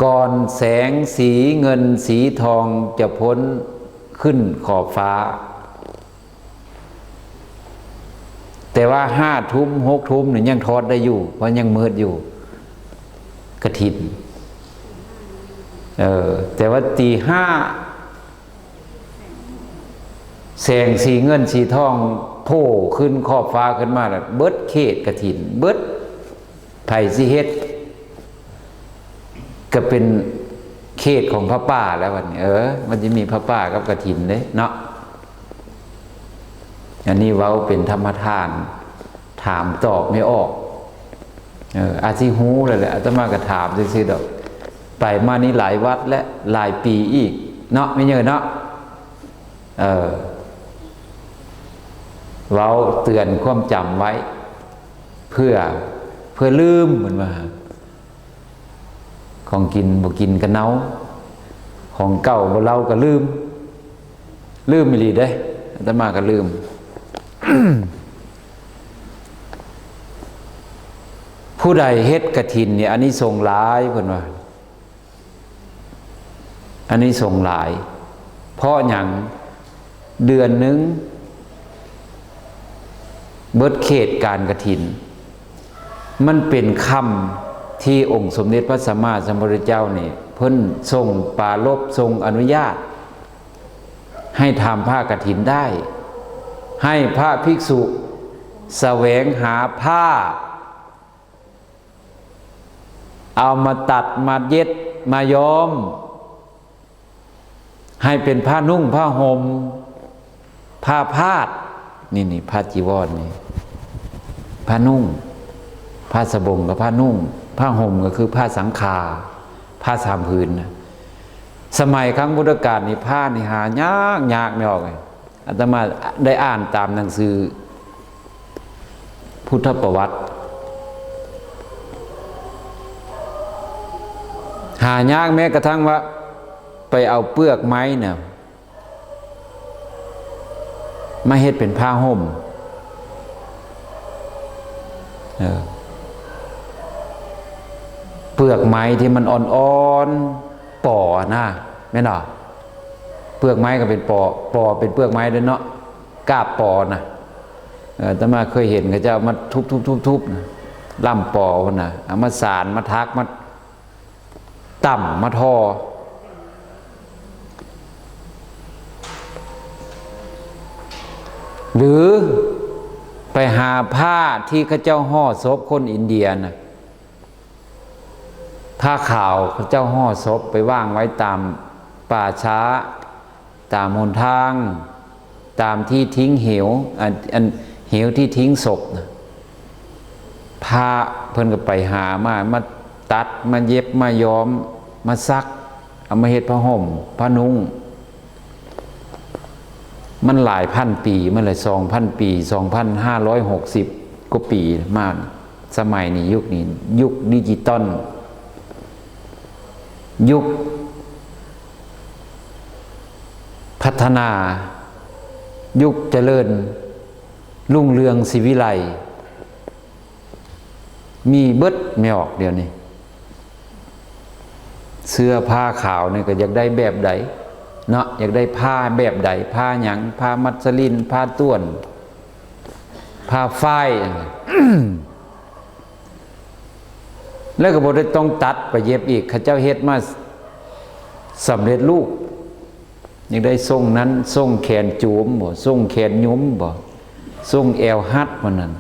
ກ່ອນແສງສີເງິນສີທອງຈະພົ້ນຂຶ້ນຂອບຟ້າ. ແຕ່ວ່າຫ້າທຸ່ມ ຫົກທຸ່ມນີ້ຍັງທອດໄດ້ຢູ່ ເພາະຍັງມືດຢູ່ ກະຖິນ. ເອີ ແຕ່ວ່າຕີຫ້າ ແສງສີເງິນສີທອງໂຜ່ຂຶ້ນຂອບຟ້າຂຶ້ນມາແລ້ວ ເບິດເຂດກະຖິນ ເບິດ ໃຜຊິເຮັດ ກໍເປັນເຂດຂອງຜ້າປ່າແລ້ວບັດນີ້. ເອີ ມັນຊິມີຜ້າປ່າກັບກະຖິນເດ້ເນາະ. ອັນນີ້ເວົ້າເປັນທຳມະທານ ຖາມຕອບໃຫ້ອອກ. ເອີ ອາດຊິຮູ້ແລ້ວແຫຼະ ອາດຕະມາກໍຖາມຊື່ໆດອກ. ໄປມານີ້ຫຼາຍວັດແລະ ຫຼາຍປີອີກເນາະ ແມ່ເຍີເນາະ. ເອີ ເວົ້າເຕືອນຄວາມຈຳໄວ້ ເພື່ອ ເພື່ອລືມ ເພິ່ນວ່າ ຂອງກິນບໍ່ກິນກໍເນົ່າ ຂອງເກົ່າບໍ່ເລົ່າກໍລືມ. ລືມອີ່ຫຼີເດ້ ອາດຕະມາກໍລືມ. ຜູ້ໃດເຮັດກະຖິນນີ້ ອານິສົງຫຼາຍ ເພິ່ນວ່າ ອານິສົງຫຼາຍ. ເພາະຫຍັງ? ເດືອນໜຶ່ງເບິດເຂດການກະຖິນ ມັນເປັນຄ່ຳທີ່ອົງສົມເດັດພະສຳມາສຳພຸດທະເຈົ້ານີ້ ເພິ່ນຊົງປາລົບ ຊົງອະນຸຍາດໃຫ້ທຳຜ້າກະຖິນໄດ້ ໃຫ້ພະພິກສຸສະແຫວງຫາຜ້າ ເອົາມາຕັດ ມາເຢັບ ມາຍ້ອມ ໃຫ້ເປັນຜ້ານຸ່ງ ຜ້າຫົ່ມ ຜ້າພາດ. ນີ້ ນີ້ ຜ້າຈີວອນນີ້ ຜ້ານຸ່ງ ຜ້າສະບົງກໍຜ້ານຸ່ງ ຜ້າຫົ່ມກໍຄືຜ້າສັງຂາ ຜ້າສາມຜືນນະ. ສະໄໝຄັ້ງພຸດທະການນີ້ ຜ້ານີ້ຫາຍາກ ຍາກ ແມ່ນອອກ. ອາດຕະມາໄດ້ອ່ານຕາມໜັງສືພຸດທະປະຫວັດ ຫາຍາກ ແມ້ກະທັ່ງວ່າໄປເອົາເປືອກໄມ້ນະ ມາເຮັດເປັນຜ້າຫົ່ມ. ເອີ ເປືອກໄມ້ທີ່ມັນອ່ອນໆ ປໍນະ ແມ່ນບໍ່? ເປືອກໄມ້ກໍເປັນປໍ ປໍເປັນເປືອກໄມ້ເດ້ເນາະ ກາບປໍນະ. ເອີ ອາດຕະມາເຄີຍເຫັນເຂົາເຈົ້າເອົາມາທຸບໆໆໆນະ ລ່ຳປໍພຸ້ນນະ ເອົາມາສານ ມາຖັກ ມາ ຕ່ຳມາທໍ່ ຫຼືໄປຫາຜ້າທີ່ເຂົາເຈົ້າຫໍ່ສົບຄົນອິນເດຍນະ ຜ້າຂາວເຂົາເຈົ້າຫໍ່ສົບໄປວາງໄວ້ຕາມປ່າຊ້າ ຕາມຫົນທາງ ຕາມທີ່ຖິ້ງເຫວ ອັນ ອັນເຫວທີ່ຖິ້ງສົບນະ ພະເພິ່ນກໍໄປຫາມາ ມາຕັດ ມາເຢັບ ມາຍ້ອມ ມາສັກ ເອົາມາເຮັດຜ້າຫົ່ມ ຜ້ານຸ່ງ. ມັນຫຼາຍພັນປີມາແລ້ວ ສອງພັນປີ ສອງພັນຫ້າຮ້ອຍຫົກສິບກວ່າປີມາ. ສະໄໝນີ້ ຍຸກນີ້ ຍຸກດິຈິຕອນ ຍຸກພັດທະນາ ຍຸກຈະເລີນຮຸ່ງເຮືອງສີວິໄລ ມີເບິດ ແມ່ອອກ ດຽວນີ້. ເສື້ອຜ້າຂາວນີ້ກໍຢາກໄດ້ແບບໃດເນາະ ຢາກໄດ້ຜ້າແບບໃດ ຜ້າຫຍັງ ຜ້າມັດສະລິນ ຜ້າຕ່ວນ ຜ້າຝ້າຍ ແລ້ວກໍບໍ່ໄດ້ຕ້ອງຕັດໄປເຢັບອີກ ເຂົາເຈົ້າເຮັດມາສຳເລັດຮູບ. ຢາກໄດ້ຊົງນັ້ນ ຊົງແຂນຈູມບໍ ຊົງແຂນຫຍຸມບໍ ຊົງແອວຮັດບໍ່ນັ້ນ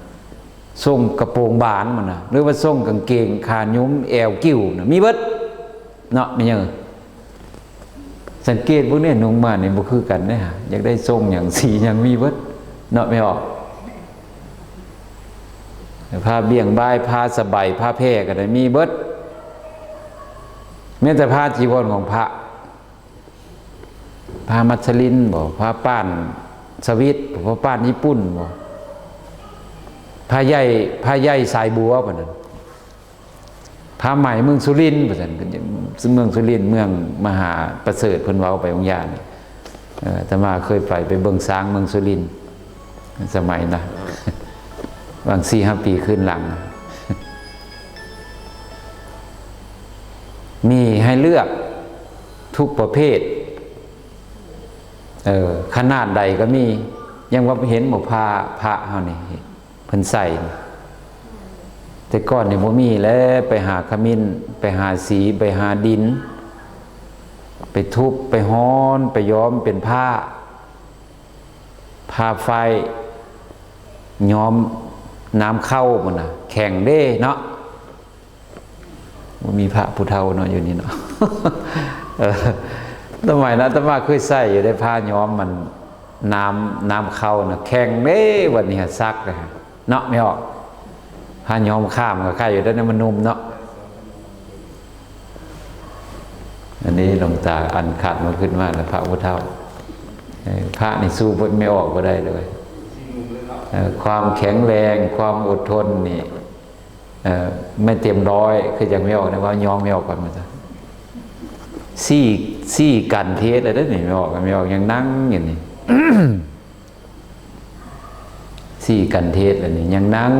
ຊົງກະໂປງບານບໍ່ນະ ຫຼືວ່າຊົງກາງເກງຂາຫຍຸມແອວກິ້ວນະ ມີເບິດເນາະ. ແມ່ນຫຍັງ? ສັງເກດເບິ່ງແດ່ ນຸ່ງມານີ້ບໍ່ຄືກັນເດ້ ຢາກໄດ້ຊົງຫຍັງ ສີຫຍັງ ມີເບິດເນາະ ແມ່ອອກ. ຜ້າບ່ຽງບ່າຍ ຜ້າສະໄບ ຜ້າແພກໍໄດ້ ມີເບິດ. ແມ້ແຕ່ຜ້າຈີວອນຂອງພະ ຜ້າມັດສະລິນບໍ ຜ້າປ້ານສະວິດບໍ ຜ້າປ້ານຍີ່ປຸ່ນບໍ ຜ້າໃຍ ຜ້າໃຍສາຍບົວປານນັ້ນ ຜ້າໄໝເມືອງສຸລິນວ່າຊັ້ນ ເມືອງສຸລິນ ເມືອງມະຫາປະເສີດ ເພິ່ນເວົ້າໄປວັງຢານີ້. ເອີ ອາດຕະມາເຄີຍໄປ ໄປເບິ່ງຊ້າງເມືອງສຸລິນ ສະໄໝນະ ຫວ່າງສີ່ຫ້າປີຄືນຫຼັງ ມີໃຫ້ເລືອກທຸກປະເພດ ເອີ ຂະໜາດໃດກໍມີ. ຍັງວ່າເຫັນບໍ່ ພະ ພະເຮົານີ້ ເພິ່ນໃສ່ ແຕ່ກ່ອນນີ້ບໍ່ມີແຫຼະ ໄປຫາຂະມິ້ນ ໄປຫາສີ ໄປຫາດິນ ໄປທຸບ ໄປຮ້ອນ ໄປຍ້ອມເປັນຜ້າ ຜ້າຝ້າຍ ຍ້ອມນ້ຳເຂົ້າພຸ້ນນະ ແຂງເດ້ເນາະ. ບໍ່ມີພະຜູ້ເຖົ້າເນາະ ຢູ່ນີ້ເນາະ. ເອີ ສະໄໝນັ້ນອາດຕະມາເຄີຍໃສ່ຢູ່ເດ້ ຜ້າຍ້ອມມັນ ນ້ຳ ນ້ຳເຂົ້ານະ ແຂງເດ້ ບັດນີ້ຫາສັກເດ້ເນາະ ແມ່ອອກ. ຜ້າຍ້ອມຂ້າມກໍໄຄຢູ່ເດ້ ມັນນຸ່ມເນາະ. ອັນນີ້ຫຼວງຕາອັນຂັດມາຂຶ້ນມາແລ້ວ ພະຜູ້ເຖົ້າ. ເອີ ພະນີ້ສູ້ແມ່ອອກບໍ່ໄດ້ເລີຍ. ເອີ ຄວາມແຂງແຮງ ຄວາມອົດທົນນີ້ ເອີ ແມ່ນເຕັມຮ້ອຍ ຄືຈັ່ງແມ່ອອກນີ້ ວ່າຍ້ອມແມ່ອອກກ່ອນ ວ່າຊັ້ນ. ສີ່ ສີ່ກັນເທດແລ້ວເດ້ນີ້ ແມ່ອອກ ແມ່ອອກຍັງນັ່ງຢູ່ນີ້ ສີ່ກັນເທດແລ້ວນີ້ ຍັງນັ່ງ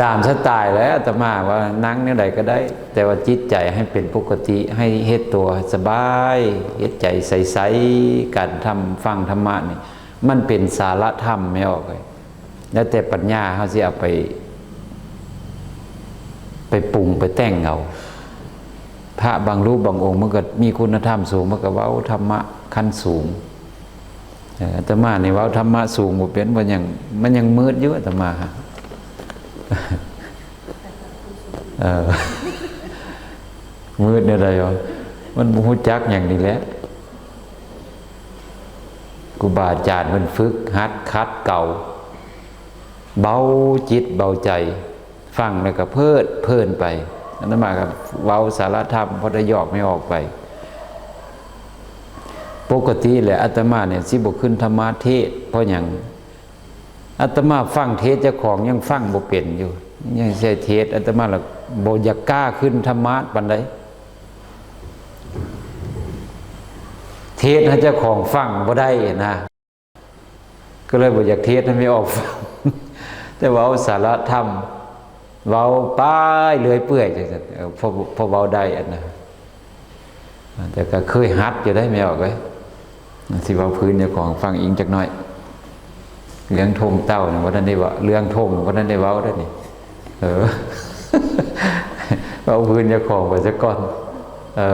ຕາມສະໄຕແຫຼະ. ອາດຕະມາວ່ານັ່ງແນວໃດກໍໄດ້ ແຕ່ວ່າຈິດໃຈໃຫ້ເປັນປົກກະຕິ ໃຫ້ເຮັດຕົວໃຫ້ສະບາຍ ເຮັດໃຈໃສໆ. ການທຳ ຟັງທຳມະນີ້ ມັນເປັນສາລະທຳ ແມ່ອອກເອີຍ. ແລ້ວແຕ່ປັນຍາເຮົາຊິເອົາໄປ ໄປປຸງໄປແຕ່ງເອົາ. ພະບາງຮູບບາງອົງ ມັນກໍມີຄຸນນະທຳສູງ ມັນກໍເວົ້າທຳມະຂັ້ນສູງ. ເອີ ອາດຕະມານີ້ເວົ້າທຳມະສູງບໍ່ເປັນ ມັນຍັງ ມັນຍັງມືດຢູ່ ອາດຕະມາ. ເອີ ມືດແນວໃດວະ ມັນບໍ່ຮູ້ຈັກຫຍັງນີ້ແຫຼະ. ຄູບາອາຈານເພິ່ນຝຶກຫັດຂັດເກົາ ເບົາຈິດເບົາໃຈ ຟັງແລ້ວກໍເພີດເພີນໄປ. ອາດຕະມາກໍເວົ້າສາລະທຳ ພໍໄດ້ຫຍອກແມ່ອອກໄປ. ປົກກະຕິແຫຼະ ອາດຕະມານີ້ຊິບໍ່ຂຶ້ນທຳມະເທດ ເພາະຫຍັງ? ອາດຕະມາຟັງເທດເຈົ້າຂອງຍັງຟັງບໍ່ເປັນຢູ່ ຍັງຊິເທດ ອາດຕະມາລະບໍ່ຢາກກ້າຂຶ້ນທຳມາດປານໃດ. ເທດໃຫ້ເຈົ້າຂອງຟັງບໍ່ໄດ້ນະ. ກໍເລີຍບໍ່ຢາກເທດໃຫ້ແມ່ອອກຟັງ ແຕ່ເວົ້າສາລະທຳ ເວົ້າໄປເລື້ອຍເປື່ອຍຈັ່ງຊັ້ນ ເອີ ພໍ ພໍເວົ້າໄດ້ອັນນະ ແຕ່ກໍເຄີຍຫັດຢູ່ໄດ໋ແມ່ອອກເອີຍ. ຊິເວົ້າພື້ນເຈົ້າຂອງຟັງອີກຈັກໜ້ອຍ. ເລື່ອງທົ່ງເຕົ້ານີ້ບໍ່ທັນໄດ້ເວົ້າ ເລື່ອງທົ່ງບໍ່ທັນໄດ້ເວົ້າເດີ້ນີ້. ເອີ ເວົ້າພື້ນເຈົ້າຂອງໄປຊະກ່ອນ. ເອີ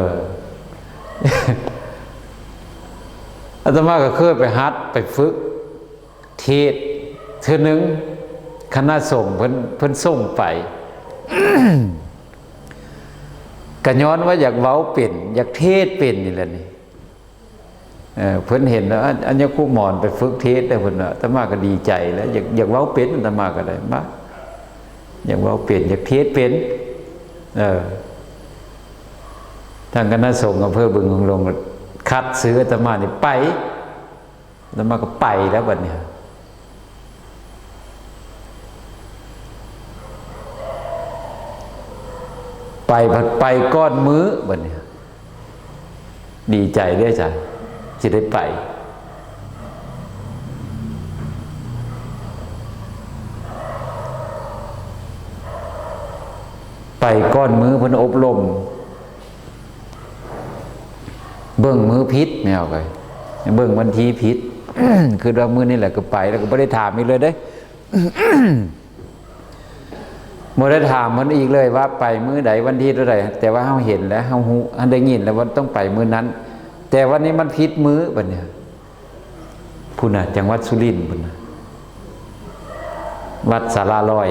ອາດຕະມາກໍເຄີຍໄປຫັດໄປຝຶກເທດເທື່ອໜຶ່ງ ຄະນະສົງເພິ່ນ ເພິ່ນສົ່ງໄປ ກໍຍ້ອນວ່າຢາກເວົ້າເປັນ ຢາກເທດເປັນນີ້ແຫຼະນີ້. ເອີ ເພິ່ນເຫັນວ່າ ອັນ ອັນຍາຄູໝອນໄປຝຶກເທດແລ້ວ ເພິ່ນວ່າ ອາດຕະມາກໍດີໃຈແລ້ວ ຢາກ ຢາກເວົ້າເປັນ ອາດຕະມາກໍໄດ້ມາ ຢາກເວົ້າເປັນ ຢາກເທດເປັນ. ເອີ ທາງຄະນະສົງອຳເພີບຶງຫາງລົງ ຄັດຊື່ອາດຕະມານີ້ໄປ ອາດຕະມາກໍໄປແລ້ວບັດນີ້ ໄປ ໄປກ່ອນມື້ບັດນີ້. ດີໃຈເດ້ອາຈານ ຊິໄດ້ໄປ ໄປກ່ອນມື້ເພິ່ນອົບຮົມ ເບິ່ງມື້ຜິດແນວໄປ ເບິ່ງວັນທີຜິດ ຄິດວ່າມື້ນີ້ແຫຼະກໍໄປ ແລ້ວກໍບໍ່ໄດ້ຖາມອີກເລີຍເດ້. ບໍ່ໄດ້ຖາມເພິ່ນອີກເລີຍວ່າໄປມື້ໃດ ວັນທີເທົ່າໃດ ແຕ່ວ່າເຮົາເຫັນແລ້ວ ເຮົາຮູ້ ເຮົາໄດ້ຍິນແລ້ວວ່າຕ້ອງໄປມື້ນັ້ນ ແຕ່ວັນນີ້ມັນຜິດມື້ບັດນີ້. ພຸ້ນນະ ຈັງຫວັດສຸລິນພຸ້ນນະ ວັດສາລາລອຍ.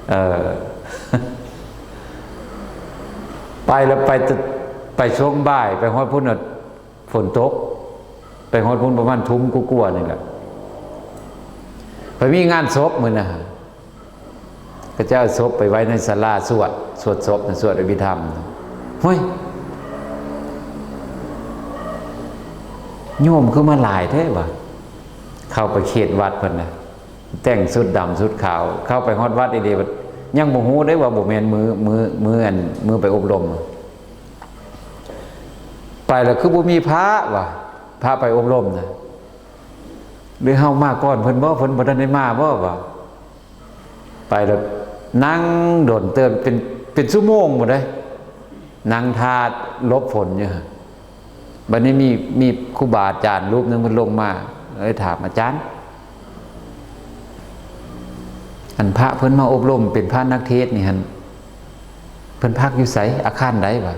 ເອີ ໄປແລ້ວ ໄປແຕ່ ໄປຊ່ວງບ່າຍ ໄປຮອດພຸ້ນນະ ຝົນຕົກ ໄປຮອດພຸ້ນປະມານທຸ່ມກວ່າໆນີ້ແຫຼະ ໄປມີງານສົບມື້ນະ ເຂົາເຈົ້າເອົາສົບໄປໄວ້ໃນສາລາສວດ ສວດສົບນະ ສວດອະພິທຳ. ຫ້ວຍ ໂຍມຄືມາຫຼາຍແທ້ຫວາ ເຂົ້າໄປເຂດວັດເພິ່ນນະ ແຕ່ງຊຸດດຳຊຸດຂາວ ເຂົ້າໄປຮອດວັດອີ່ຫຼີ ຍັງບໍ່ຮູ້ເດ້ວ່າບໍ່ແມ່ນມື້ ມື້ ມື້ອັນ ມື້ໄປອົບຮົມ. ໄປແລ້ວຄືບໍ່ມີພະຫວາ ພະໄປອົບຮົມນະ ຫຼືເຮົາມາກ່ອນເພິ່ນບໍ່ ເພິ່ນບໍ່ທັນໄດ້ມາບໍ່ຫວາ. ໄປແລ້ວນັ່ງດົນເຕີບ ເປັນ ເປັນຊົ່ວໂມງພຸ້ນເດ້ ນັ່ງຖ້າຫຼົບຝົນຢູ່. ບັດນີ້ມີ ມີຄູບາອາຈານຮູບໜຶ່ງເພິ່ນລົງມາ ເລີຍຖາມ ອາຈານ ອັນພະເພິ່ນມາອົບຮົມເປັນພະນັກເທດນີ້ຫັ້ນ ເພິ່ນພັກຢູ່ໃສ ອາຄານໃດຫວາ.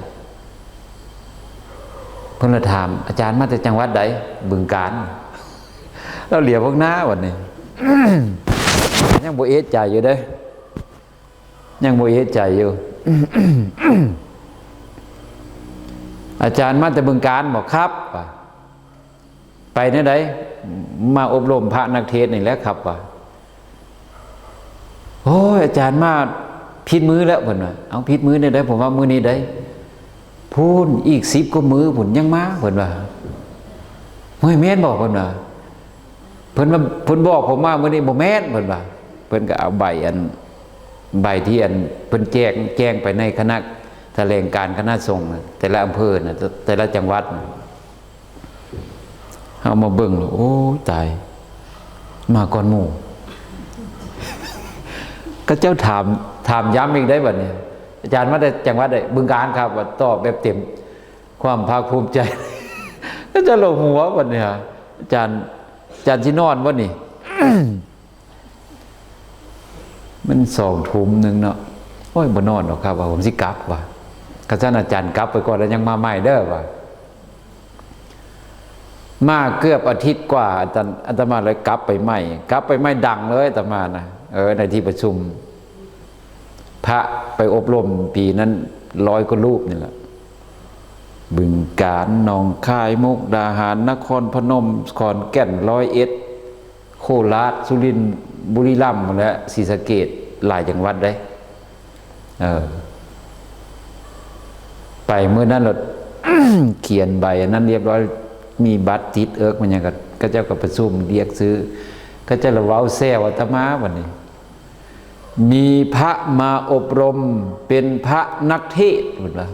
ເພິ່ນລະຖາມ ອາຈານມາແຕ່ຈັງຫວັດໃດ? ບຶງການ. ລາວຫຼຽວເບິ່ງໜ້າບັດນີ້ ຍັງບໍ່ເອະໃຈຢູ່ເດ້ ຍັງບໍ່ເອະໃຈຢູ່. ອາຈານມາແຕ່ບຶງການບໍ? ຄັບ ວ່າ ໄປແນວໃດ? ມາອົບຮົມພະນັກເທດນີ້ແຫຼະຄັບ ວ່າ. ໂອ້ຍ ອາຈານມາຜິດມື້ແລ້ວ ເພິ່ນວ່າ. ເອົ້າ ຜິດມື້ແນວໃດ? ເພາະວ່າມື້ນີ້ໃດ໋ ພຸ້ນອີກສິບກວ່າມື້ພຸ້ນຍັງມາ ເພິ່ນວ່າ. ໂອ້ຍ ແມ່ນບໍ່? ເພິ່ນວ່າ. ເພິ່ນວ່າ ເພິ່ນບອກຜົມມາມື້ນີ້ບໍ່ແມ່ນ ເພິ່ນວ່າ. ເພິ່ນກໍເອົາໃບອັນ ໃບທີ່ອັນເພິ່ນແຈ້ງ ແຈ້ງໄປໃນຄະນະຖະແຫຼງການຄະນະສົງນະ ແຕ່ລະອຳເພີນະ ແຕ່ລະຈັງຫວັດນະ ເຮົາມາເບິ່ງແລ້ວ ໂອ້ຍ ຕາຍ ມາກ່ອນໝູ່. ເຂົາເຈົ້າຖາມ ຖາມຢ້ຳອີກໄດ໋ບັດນີ້ ອາຈານມາແຕ່ຈັງຫວັດໃດ? ບຶງການຄັບ ວ່າຕອບແບບເຕັມຄວາມພາກພູມໃຈ. ເຂົາເຈົ້າລະຫົວບັດນີ້ ອາຈານ ອາຈານຊິນອນບໍ່ນີ້? ມັນສອງທຸ່ມໜຶ່ງເນາະ. ໂອ້ຍ ບໍ່ນອນດອກຄັບ ວ່າ ຜົມຊິກັບ ວ່າ. ຄັນຊັ້ນອາຈານກັບໄປກ່ອນ ແລ້ວຍັງມາໃໝ່ເດີ ວ່າ. ມາເກືອບອາທິດກວ່າ ອາຕະ ອາດຕະມາເລີຍກັບໄປໃໝ່ ກັບໄປໃໝ່ດັງເລີຍ ອາດຕະມານະ ເອີ ໃນທີ່ປະຊຸມ ພະໄປອົບຮົມປີນັ້ນຮ້ອຍກວ່າຮູບນີ້ແຫຼະ ບຶງການ ໜອງຄາຍ ມຸກດາຫານ ນະຄອນພະນົມ ຂອນແກ່ນ ຮ້ອຍເອັດ ໂຄລາດ ສຸລິນ ບຸລີລັມ ພຸ້ນແຫຼະ ສີສະເກດ ຫຼາຍຈັງຫວັດເດ້. ເອີ ໄປມື້ນັ້ນລະ ຂຽນໃບອັນນັ້ນລຽບຮ້ອຍ ມີບັດຕິດເອິກ ມັນຫຍັງ ກໍ ເຂົາເຈົ້າກໍປະຊຸມລຽກຊື່ ເຂົາເຈົ້າລະເວົ້າແຊວອາດຕະມາບັດນີ້. ມີພະມາອົບຮົມເປັນພະນັກເທດ ເພິ່ນວ່າ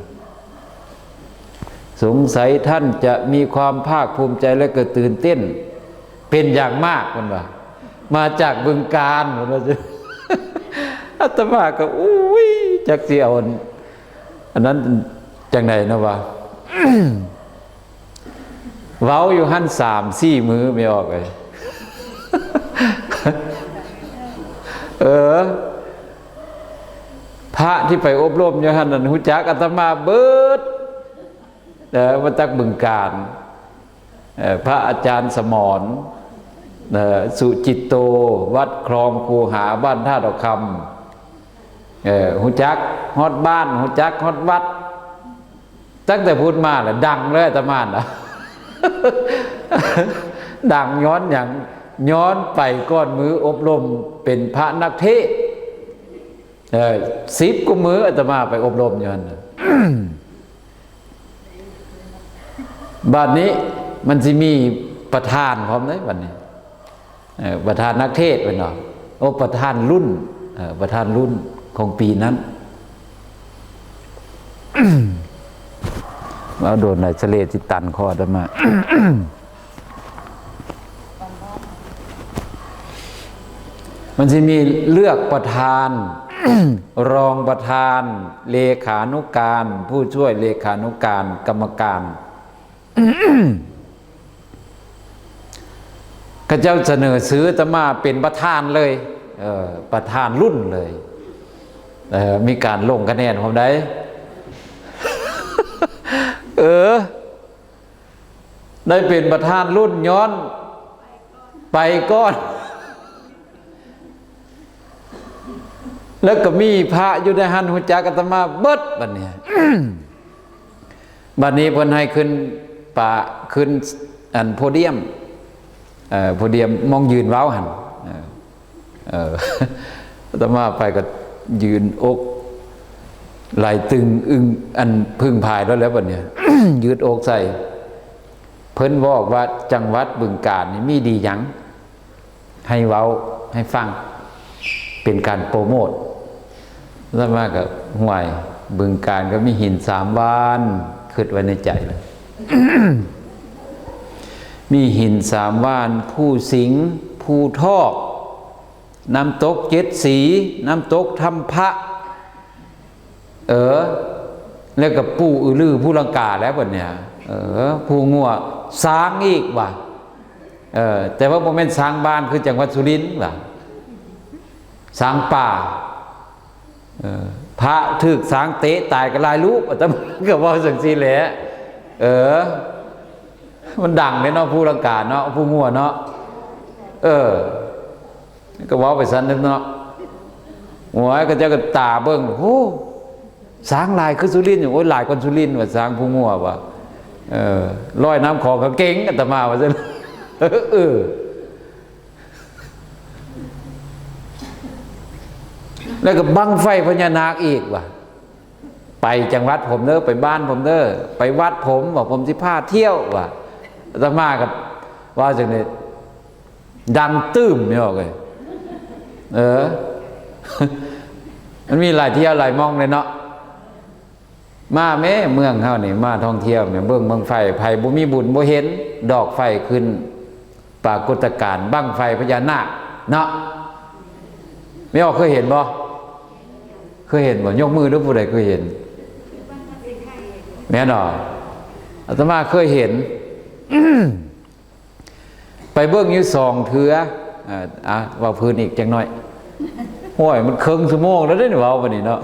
ສົງໄສທ່ານຈະມີຄວາມພາກພູມໃຈ ແລະ ກໍຕື່ນເຕັ້ນເປັນຢ່າງມາກ ເພິ່ນວ່າ ມາຈາກບຶງການ ເພິ່ນວ່າ. ອາດຕະມາກໍ ໂອ້ຍ ຈັກຊິເອົາອັນ ອັນນັ້ນຈັ່ງໃດເນາະວ່າ ເວົ້າຢູ່ຫັ້ນສາມສີ່ມື້ ແມ່ອອກເອີຍ. ເອີ ພະທີ່ໄປອົບຮົມຢູ່ຫັ້ນນັ້ນ ຮູ້ຈັກອາດຕະມາເບິດ ເອີ ມາຈາກບຶງການ ເອີ ພະອາຈານສະໝອນ ເອີ ສຸຈິດໂຕ ວັດຄລອງຄູຫາ ບ້ານທ່າດອກຄຳ ເອີ ຮູ້ຈັກຮອດບ້ານ ຮູ້ຈັກຮອດວັດ. ຕັ້ງແຕ່ພຸ້ນມາລະດັງເລີຍອາດຕະມານະ. ດັງຍ້ອນຫຍັງ? ຍ້ອນໄປກ່ອນມື້ອົບຮົມເປັນພະນັກເທດ ເອີ ສິບກວ່າມື້ອາດຕະມາໄປອົບຮົມຢູ່ຫັ້ນນະ. ບາດນີ້ມັນຊິມີປະທານພ້ອມເດ້ ບາດນີ້ ເອີ ປະທານນັກເທດແມ່ນບໍ່? ໂອ້ ປະທານລຸ້ນ ເອີ ປະທານລຸ້ນຂອງປີນັ້ນ. ເວົ້າໂດນຫຼາຍ ສະເລດຊິຕັນຄໍອາດຕະມາ. ມັນຊິມີເລືອກປະທານ, ຮອງປະທານ, ເລຂານຸການ, ຜູ້ຊ່ວຍເລຂານຸການ, ກຳມະການ. ເຂົາເຈົ້າສະເໜີຊື່ອາດຕະມາເປັນປະທານເລີຍ ເອີ ປະທານລຸ້ນເລີຍ ເອີ ມີການລົງຄະແນນພ້ອມໃດ໋ ເອີ ໄດ້ເປັນປະທານລຸ້ນຍ້ອນໄປກ່ອນ. ແລ້ວກໍມີພະຢູ່ໃນຫັ້ນຮູ້ຈັກອາດຕະມາເບິດບັດນີ້. ບັດນີ້ເພິ່ນໃຫ້ຂຶ້ນປະ ຂຶ້ນອັນໂພດຽມ ເອີ ໂພດຽມໝ່ອງຢືນເວົ້າຫັ້ນ ເອີ ເອີ ອາດຕະມາໄປກໍຢືນອົກໄຫຼຕຶງອຶງ ອັນຜຶ່ງຜາຍແລ້ວ ແລ້ວບັດນີ້ ຢືດອົກໃສ່ ເພິ່ນບອກວ່າ ຈັງຫວັດບຶງການນີ້ມີດີຫຍັງ? ໃຫ້ເວົ້າໃຫ້ຟັງ ເປັນການໂປຣໂມດ. ແລ້ວມາກໍ ຫ້ວຍ ບຶງການກໍມີຫີນສາມວານ ຄິດໄວ້ໃນໃຈ ມີຫີນສາມວານ, ພູສິງ, ພູທອກ, ນ້ຳຕົກເຈັດສີ, ນ້ຳຕົກທຳພະ. ເອີ ແລ້ວກໍປູ່ອືລືພູລັງກາແລ້ວບັດນີ້. ເອີ ພູງົວ ຊ້າງອີກວ່າ. ເອີ ແຕ່ວ່າບໍ່ແມ່ນຊ້າງບ້ານຄືຈັງຫວັດສຸລິນວ່າ ຊ້າງປ່າ. ເອີ ພະຖືກຊ້າງເຕະຕາຍກໍຫຼາຍຮູບ ອາດຕະມາກໍເວົ້າຈັ່ງຊີ້ແຫຼະ. ເອີ ມັນດັງເດ້ເນາະ ພູລັງກາເນາະ ພູງົວເນາະ. ເອີ ກໍເວົ້າໄປຊັ້ນເນາະ. ໂອ້ຍ ເຂົາເຈົ້າກໍຕາເບິ່ງ ໂອ້ ຊ້າງຫຼາຍຄືສຸລິນຢູ່. ໂອ້ຍ ຫຼາຍກວ່າສຸລິນວ່າ ຊ້າງພູງົວວ່າ. ເອີ ລອຍນ້ຳຂອງກໍເກັ່ງ ອາດຕະມາວ່າຊັ້ນ. ເອີ ແລ້ວກໍບັ້ງໄຟພະຍານາກອີກວ່າ ໄປຈັງຫວັດຜົມເດີ ໄປບ້ານຜົມເດີ ໄປວັດຜົມວ່າ ຜົມຊິພາທ່ຽວວ່າ. ອາດຕະມາກໍວ່າຈັ່ງນີ້ ດັງຕື່ມຢູ່ເລີຍ. ເອີ ມັນມີຫຼາຍທ່ຽວຫຼາຍໝ່ອງເລີຍເນາະ. ມາແມ້ ເມືອງເຮົານີ້ ມາທ່ອງທ່ຽວແມ້ ເບິ່ງບັ້ງໄຟ. ໃຜບໍ່ມີບຸນບໍ່ເຫັນດອກໄຟຂຶ້ນ ປາກົດຕະການບັ້ງໄຟພະຍານາກເນາະ. ແມ່ອອກເຄີຍເຫັນບໍ່? ເຄີຍເຫັນບໍ່? ຍົກມືດູ ຜູ້ໃດເຄີຍເຫັນ? ແມ່ນບໍ່? ອາດຕະມາເຄີຍເຫັນ. ໄປເບິ່ງຢູ່ສອງເທື່ອ. ເອີ ອ່ະ ເວົ້າພື້ນອີກຈັກໜ້ອຍ. ໂອ້ຍ ມັນເຄິ່ງຊົ່ວໂມງແລ້ວເດ້ ເວົ້າບັດນີ້ເນາະ.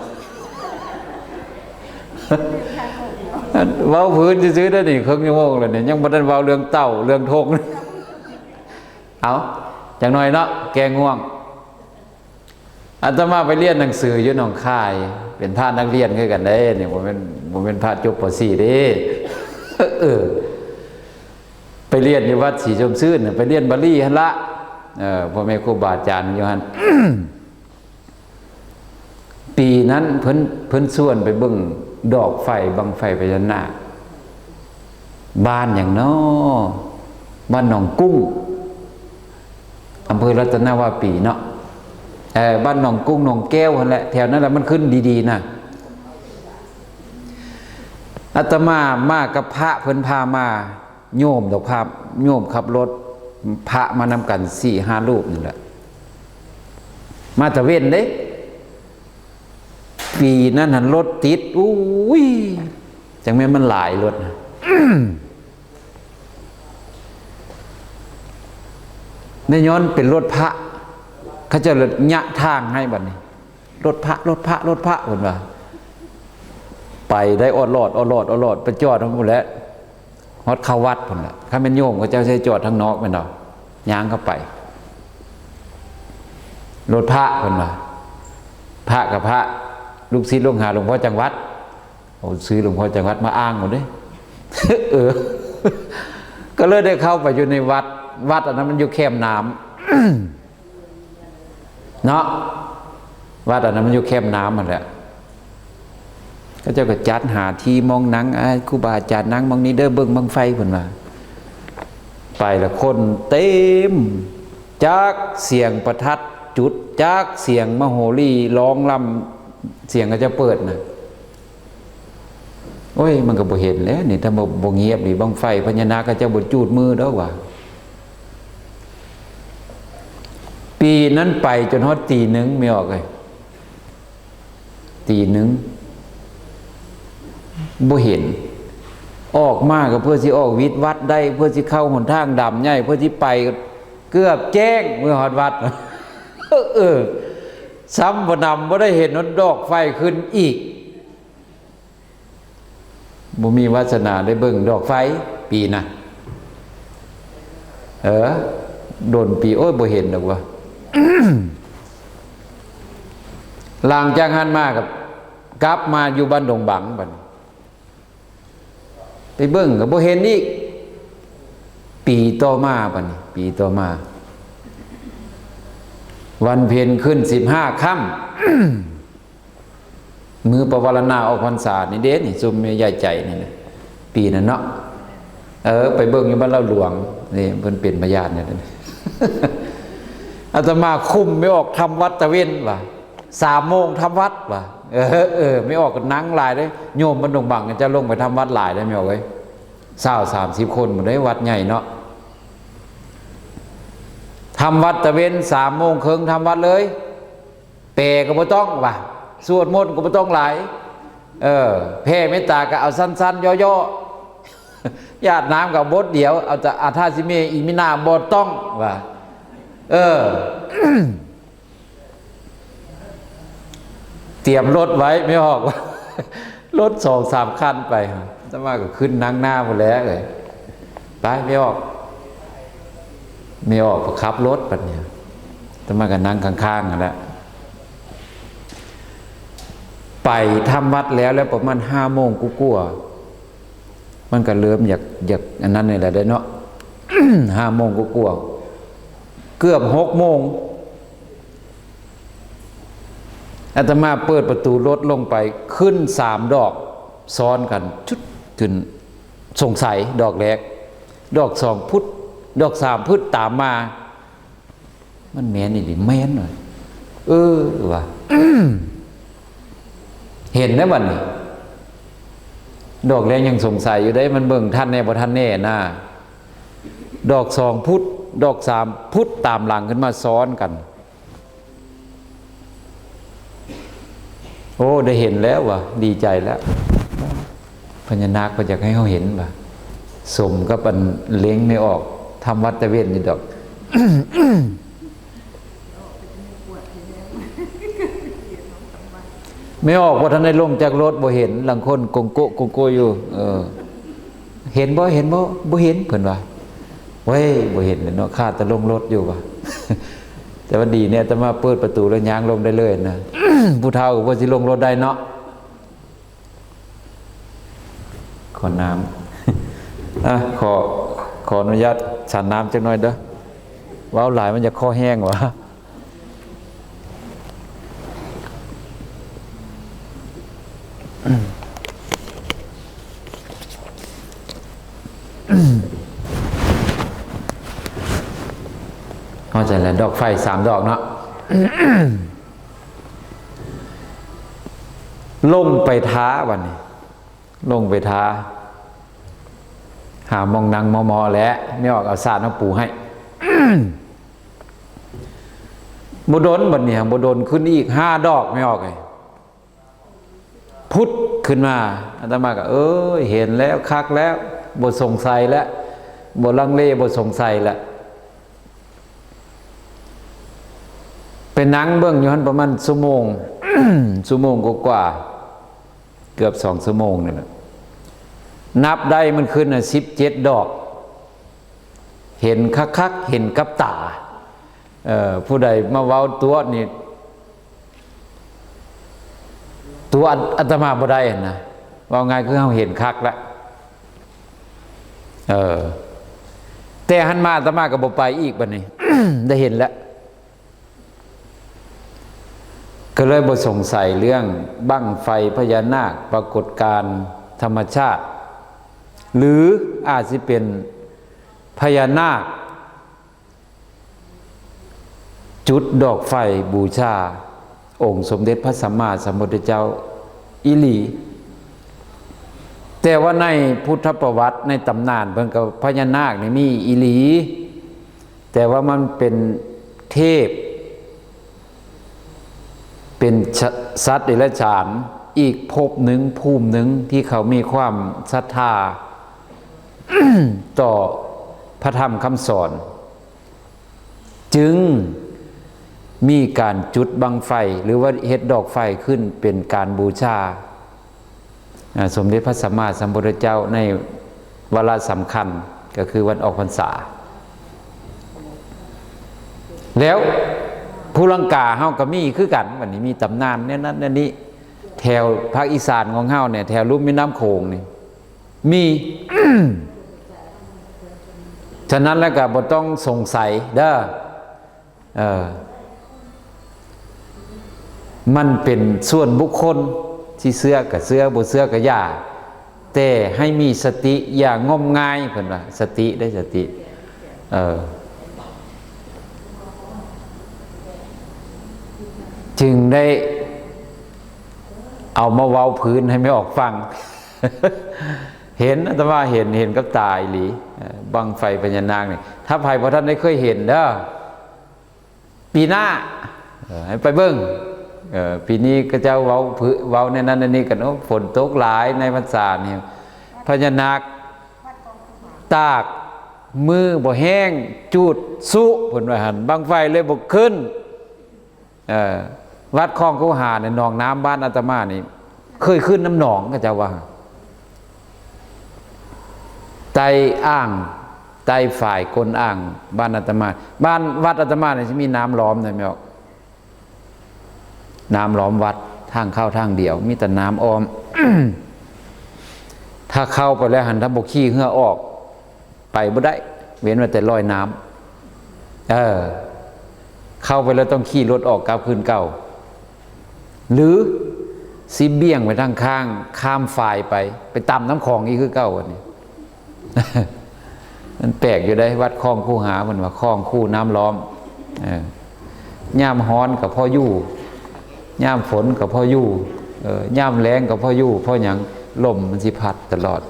ເວົ້າພື້ນຊື່ໆເດ້ນີ້ ເຄິ່ງຊົ່ວໂມງແລ້ວນີ້ ຍັງບໍ່ທັນເວົ້າເລື່ອງເຕົ້າ ເລື່ອງທົງ. ເອົາ ຈັກໜ້ອຍເນາະ ແກ້ງ່ວງ. ອາດຕະມາໄປຮຽນໜັງສືຢູ່ໜອງຄາຍ ເປັນພະນັກຮຽນຄືກັນເດ້ນີ້ ບໍ່ແມ່ນ ບໍ່ແມ່ນພະຈົບ ປໍສີ່ ເດ້. ເອີ ໄປຮຽນຢູ່ວັດສີຊົມຊື່ນ ໄປຮຽນບາລີຫັ້ນລະ. ເອີ ພໍ່ແມ່ຄູບາອາຈານຢູ່ຫັ້ນ. ປີນັ້ນເພິ່ນ ເພິ່ນຊວນໄປເບິ່ງດອກໄຟ ບັ້ງໄຟພະຍານາກ ບ້ານຫຍັງນໍ ບ້ານໜອງກຸ້ງ ອຳເພີລັດຕະນະວາປີເນາະ. ເອີ ບ້ານໜອງກຸ້ງ ໜອງແກ້ວຫັ້ນແຫຼະ ແຖວນັ້ນແຫຼະ ມັນຂຶ້ນດີໆນະ. ອາດຕະມາມາກັບພະ ເພິ່ນພາມາ ໂຍມດອກ ພາໂຍມຂັບລົດ ພະມານຳກັນສີ່ຫ້າຮູບນີ້ແຫຼະ ມາຕາເວັນເດ້. ປີນັ້ນຫັ້ນລົດຕິດ ໂອ້ຍ ຈັກແມ່ນມັນຫຼາຍລົດນະ ແມ່ນຍ້ອນເປັນລົດພະ ເຂົາເຈົ້າເລີຍຍະທາງໃຫ້ບັດນີ້ ລົດພະ ລົດພະ ລົດພະ ເພິ່ນວ່າ ໄປໄດ້ອອດລອດ ອອດລອດ ອອດລອດ ໄປຈອດພຸ້ນແຫຼະ ຮອດເຂົ້າວັດພຸ້ນແຫຼະ. ຄັນແມ່ນໂຍມ ເຂົາເຈົ້າຊິໃຫ້ຈອດທາງນອກແມ່ນບໍ່? ຍ່າງເຂົ້າໄປ ລົດພະ ເພິ່ນວ່າ ພະກະພະ ລູກສິດລູກຫາຫຼວງພໍ່ຈັງຫວັດ. ເອົາຊື່ຫຼວງພໍ່ຈັງຫວັດມາອ້າງໝົດເດ້. ເອີ ກໍເລີຍໄດ້ເຂົ້າໄປຢູ່ໃນວັດ ວັດອັນນັ້ນມັນຢູ່ແຄມນ້ຳ ເນາະ ວັດອັນນັ້ນມັນຢູ່ແຄມນ້ຳຫັ້ນແຫຼະ. ເຂົາເຈົ້າກໍຈັດຫາທີ່ໝ່ອງນັ່ງ ອ້າຍ ຄູບາອາຈານນັ່ງໝ່ອງນີ້ເດີ ເບິ່ງບັ້ງໄຟ ເພິ່ນວ່າ. ໄປລະຄົນເຕັມ ຈັກສຽງປະທັດຈຸດ ຈັກສຽງມະໂຫຣີຮ້ອງລຳ ສຽງເຂົາເຈົ້າເປີດນະ. ໂອ້ຍ ມັນກໍບໍ່ເຫັນແຫຼະນີ້ ຖ້າບໍ່ ບໍ່ງຽບນີ້ ບັ້ງໄຟພະຍານາກເຂົາເຈົ້າບໍ່ຈູດມືດອກວ່າ. ປີນັ້ນໄປຈົນຮອດຕີໜຶ່ງ ແມ່ອອກເອີຍ ຕີໜຶ່ງ ບໍ່ເຫັນ. ອອກມາກໍເພື່ອຊິອອກວິດວັດໄດ້ ເພື່ອຊິເຂົ້າຫົນທາງດຳໃຫຍ່ ເພື່ອຊິໄປ ເກືອບແຈ້ງເມື່ອຮອດວັດ. ເອີ ຊ້ຳບໍ່ນຳ ບໍ່ໄດ້ເຫັນຮອດດອກໄຟຂຶ້ນອີກ. ບໍ່ມີວາສະໜາໄດ້ເບິ່ງດອກໄຟປີນະ. ເອີ ດົນປີ ໂອ້ຍ ບໍ່ເຫັນດອກວ່າ. ຫຼັງຈາກຫັ້ນມາກໍກັບມາຢູ່ບ້ານດົງບັງບັດນີ້ ໄປເບິ່ງກໍບໍ່ເຫັນອີກ. ປີຕໍ່ມາບັດນີ້ ປີຕໍ່ມາ ວັນເພັນຂຶ້ນສິບຫ້າຄ່ຳ ມື້ປະວາລະນາອອກພັນສານີ້ເດ້ ນີ້ ຊຸມແມ່ຍາຍໃຈນີ້ນະ ປີນັ້ນເນາະ. ເອີ ໄປເບິ່ງຢູ່ບ້ານເລົ່າຫຼວງນີ້ ເພິ່ນເປັນພະຍານຢູ່. ອາດຕະມາຄຸມໄປອອກທຳວັດຕາເວັນວ່າ ສາມໂມງທຳວັດວ່າ. ເອີ ເອີ ແມ່ອອກກໍນັ່ງຫຼາຍເດ້ ໂຍມບ້ານດົງບັງເຈົ້າລົງໄປທຳວັດຫຼາຍເດ້ແມ່ອອກເອີຍ ຊາວສາມສິບຄົນໝົດເດ້ ວັດໃຫຍ່ເນາະ. ທຳວັດຕາເວັນ ສາມໂມງເຄິ່ງທຳວັດເລີຍ. ແປກໍບໍ່ຕ້ອງວ່າ ສວດມົນກໍບໍ່ຕ້ອງຫຼາຍ ເອີ ແຜ່ເມດຕາກໍເອົາສັ້ນໆ ຫຍໍ້ໆ ຢາດນ້ຳກໍເອົາບົດດຽວ ເອົາແຕ່ອາທາຊິເມ ອີມິນາ ບໍ່ຕ້ອງວ່າ. ເອີ ຕຽມລົດໄວ້ ແມ່ອອກວ່າ ລົດສອງສາມຄັນໄປ ອາດຕະມາກໍຂຶ້ນນັ່ງໜ້າພຸ້ນແຫຼະເອີຍ. ໄປ ແມ່ອອກ ແມ່ອອກກໍຂັບລົດບັດນີ້ ອາດຕະມາກໍນັ່ງຂ້າງໆຫັ້ນແຫຼະ. ໄປທຳວັດແລ້ວ ແລ້ວປະມານຫ້າໂມງກວ່າໆ ມັນກໍເລີ່ມຢາກ ຢາກອັນນັ້ນນີ້ແຫຼະເດ້ເນາະ ຫ້າໂມງກວ່າໆ ເກືອບຫົກໂມງ ອາດຕະມາເປີດປະຕູລົດລົງໄປ ຂຶ້ນສາມດອກຊ້ອນກັນ ຈຸດ ຂຶ້ນ ສົງໄສດອກແລກ ດອກສອງພຸດ ດອກສາມພຸດຕາມມາ ມັນແມ່ນອີ່ຫຼີ ແມ່ນວ່າ ເອີ ວ່າ ເຫັນແລ້ວບັດນີ້ ດອກແລກຍັງສົງໄສຢູ່ເດ້ ມັນເບິ່ງທັນແດ່ບໍ່ທັນແດ່ນະ ດອກສອງພຸດ ດອກສາມພຸດຕາມຫຼັງຂຶ້ນມາຊ້ອນກັນ. ໂອ້ ໄດ້ເຫັນແລ້ວວ່າ ດີໃຈແລ້ວ ພະຍານາກເພິ່ນຢາກໃຫ້ເຮົາເຫັນວ່າ ສົມກັບອັນເລັງແມ່ອອກ ທຳວັດຕາເວັນຢູ່ດອກ. ແມ່ອອກບໍ່ທັນໄດ້ລົງຈາກລົດ ບໍ່ເຫັນ ລາງຄົນກົງໂກະກົງໂກະຢູ່ ເອີ ເຫັນບໍ່ ເຫັນບໍ່ ບໍ່ເຫັນ ເພິ່ນວ່າ. ໂອ້ຍ ບໍ່ເຫັນເນາະ ຄາແຕ່ລົງລົດຢູ່ວ່າ. ແຕ່ວ່າດີແນ່ ອາດຕະມາເປີດປະຕູແລ້ວຍ່າງລົງໄດ້ເລີຍນະ ຜູ້ເຖົ້າກໍບໍ່ຊິລົງລົດໄດ້ເນາະ. ຂໍນ້ຳ ອ່ະ ຂໍ ຂໍອະນຸຍາດສັນນ້ຳຈັກໜ່ອຍເດີ ເວົ້າຫຼາຍມັນຢາກຄໍແຫ້ງວ່າ. ເຂົ້າໃຈແລ້ວ ດອກໄຟສາມດອກເນາະ. ລົງໄປທ່າບັດນີ້ ລົງໄປທ່າ ຫາໝ່ອງນັ່ງເໝາະໆ ແຫຼະ ແມ່ອອກເອົາສາດມາປູໃຫ້. ບໍ່ດົນບັດນີ້ ບໍ່ດົນຂຶ້ນອີກຫ້າດອກ ແມ່ອອກເອີຍ ພຸດຂຶ້ນມາ. ອາດຕະມາກໍ ເອີຍ ເຫັນແລ້ວ ຄັກແລ້ວ ບໍ່ສົງໄສແລ້ວ ບໍ່ລັງເລ ບໍ່ສົງໄສແລ້ວ. ໄປນັ່ງເບິ່ງຢູ່ຫັ້ນປະມານຊົ່ວໂມງ ຊົ່ວໂມງກວ່າໆ ເກືອບສອງຊົ່ວໂມງນີ້ແຫຼະ. ນັບໄດ້ມັນຂຶ້ນນະສິບເຈັດດອກ ເຫັນຄັກໆ ເຫັນກັບຕາ. ເອີ ຜູ້ໃດມາເວົ້າຕົວະນີ້ ຕົວະອາດຕະມາບໍ່ໄດ້ຫັ້ນນະ ເວົ້າງ່າຍຄືເຮົາເຫັນຄັກລະ. ເອີ ແຕ່ຫັ້ນມາອາດຕະມາກໍບໍ່ໄປອີກບັດນີ້ ໄດ້ເຫັນແລ້ວ. ກໍເລີຍບໍ່ສົງໄສເລື່ອງບັ້ງໄຟພະຍານາກ ປາກົດການທຳມະຊາດ ຫຼື ອາດຊິເປັນພະຍານາກ ຈຸດດອກໄຟບູຊາອົງສົມເດັດພະສຳມາສຳພຸດທະເຈົ້າອີ່ຫຼີ. ແຕ່ວ່າໃນພຸດທະປະຫວັດ ໃນຕຳນານເພິ່ນກໍ ພະຍານາກນີ້ມີອີ່ຫຼີ ແຕ່ວ່າມັນເປັນເທບ ເປັນ ຊະ ສັດເດຍລະສານ ອີກພົບໜຶ່ງ ພູມໜຶ່ງ ທີ່ເຂົາມີຄວາມສັດທາ ຕໍ່ພະທຳຄຳສອນ ຈຶ່ງມີການຈຸດບັ້ງໄຟ ຫຼືວ່າເຮັດດອກໄຟຂຶ້ນເປັນການບູຊາ ອາ ສົມເດັດພະສຳມາສຳພຸດທະເຈົ້າໃນວາລະສຳຄັນ ກໍຄືວັນອອກພັນສາ. ແລ້ວພູລັງກາເຮົາກໍມີຄືກັນ ບັດນີ້ມີຕຳນານແນວນັ້ນແນວນີ້ ແຖວພາກອີສານຂອງເຮົານີ້ ແຖວລຸ່ມແມ່ນ້ຳໂຂງນີ້ ມີ ສະນັ້ນແລ້ວກໍບໍ່ຕ້ອງສົງໄສເດີ ເອີ ມັນເປັນສ່ວນບຸກຄົນ ຊິເຊື່ອກໍເຊື່ອ ບໍ່ເຊື່ອກໍຢ່າ ແຕ່ໃຫ້ມີສະຕິ ຢ່າງົມງາຍ ເພິ່ນວ່າ ສະຕິເດ້ ສະຕິ ເອີ ຈຶ່ງໄດ້ເອົາມາເວົ້າພື້ນໃຫ້ແມ່ອອກຟັງ. ເຫັນ ອາດຕະມາເຫັນ ເຫັນກັບຕາອີ່ຫຼີ ເອີ ບັ້ງໄຟພະຍານາກນີ້ ຖ້າໃຜບໍ່ທັນໄດ້ເຄີຍເຫັນເດີ ປີໜ້າ ເອີ ໃຫ້ໄປເບິ່ງ ເອີ ປີນີ້ເຂົາເຈົ້າເວົ້າ ເວົ້າແນວນັ້ນແນວນີ້ກັນ ໂອ້ ຝົນຕົກຫຼາຍໃນພັນສານີ້ ພະຍານາກຕາກ ມືບໍ່ແຫ້ງ ຈູດຊຸ ເພິ່ນວ່າຫັ້ນ ບັ້ງໄຟເລີຍບໍ່ຂຶ້ນ. ເອີ ວັດຄອງຄູຫາໃນໜອງນ້ຳບ້ານອາດຕະມານີ້ ເຄີຍຂຶ້ນນ້ຳໜອງ ເຂົາເຈົ້າວ່າ ໃຕ້ອ່າງ ໃຕ້ຝາຍກົ້ນອ່າງບ້ານອາດຕະມາ. ບ້ານ ວັດອາດຕະມານີ້ຊິມີນ້ຳລ້ອມນະ ແມ່ນບໍ່? ນ້ຳລ້ອມວັດ ທາງເຂົ້າທາງດຽວ ມີແຕ່ນ້ຳອ້ອມ. ຖ້າເຂົ້າໄປແລ້ວຫັ້ນ ຖ້າບໍ່ຂີ່ເຮືອອອກ ໄປບໍ່ໄດ້ ເວັ້ນໄວ້ແຕ່ລອຍນ້ຳ. ເອີ ເຂົ້າໄປແລ້ວຕ້ອງຂີ່ລົດອອກກັບຄືນເກົ່າ ຫຼື ຊິບ່ຽງໄປທາງຂ້າງ ຂ້າມຝາຍໄປ ໄປຕຳນ້ຳຂອງອີກຄືເກົ່າ. ອັນນີ້ ມັນແປກຢູ່ເດ້ ວັດຄອງຄູຫາ ເພິ່ນວ່າຄອງຄູນ້ຳລ້ອມ. ເອີ ຍາມຮ້ອນກໍພໍຢູ່ ຍາມຝົນກໍພໍຢູ່ ເອີ ຍາມແລ້ງກໍພໍຢູ່. ເພາະຫຍັງ? ລົມມັນຊິພັດຕະຫຼອດ.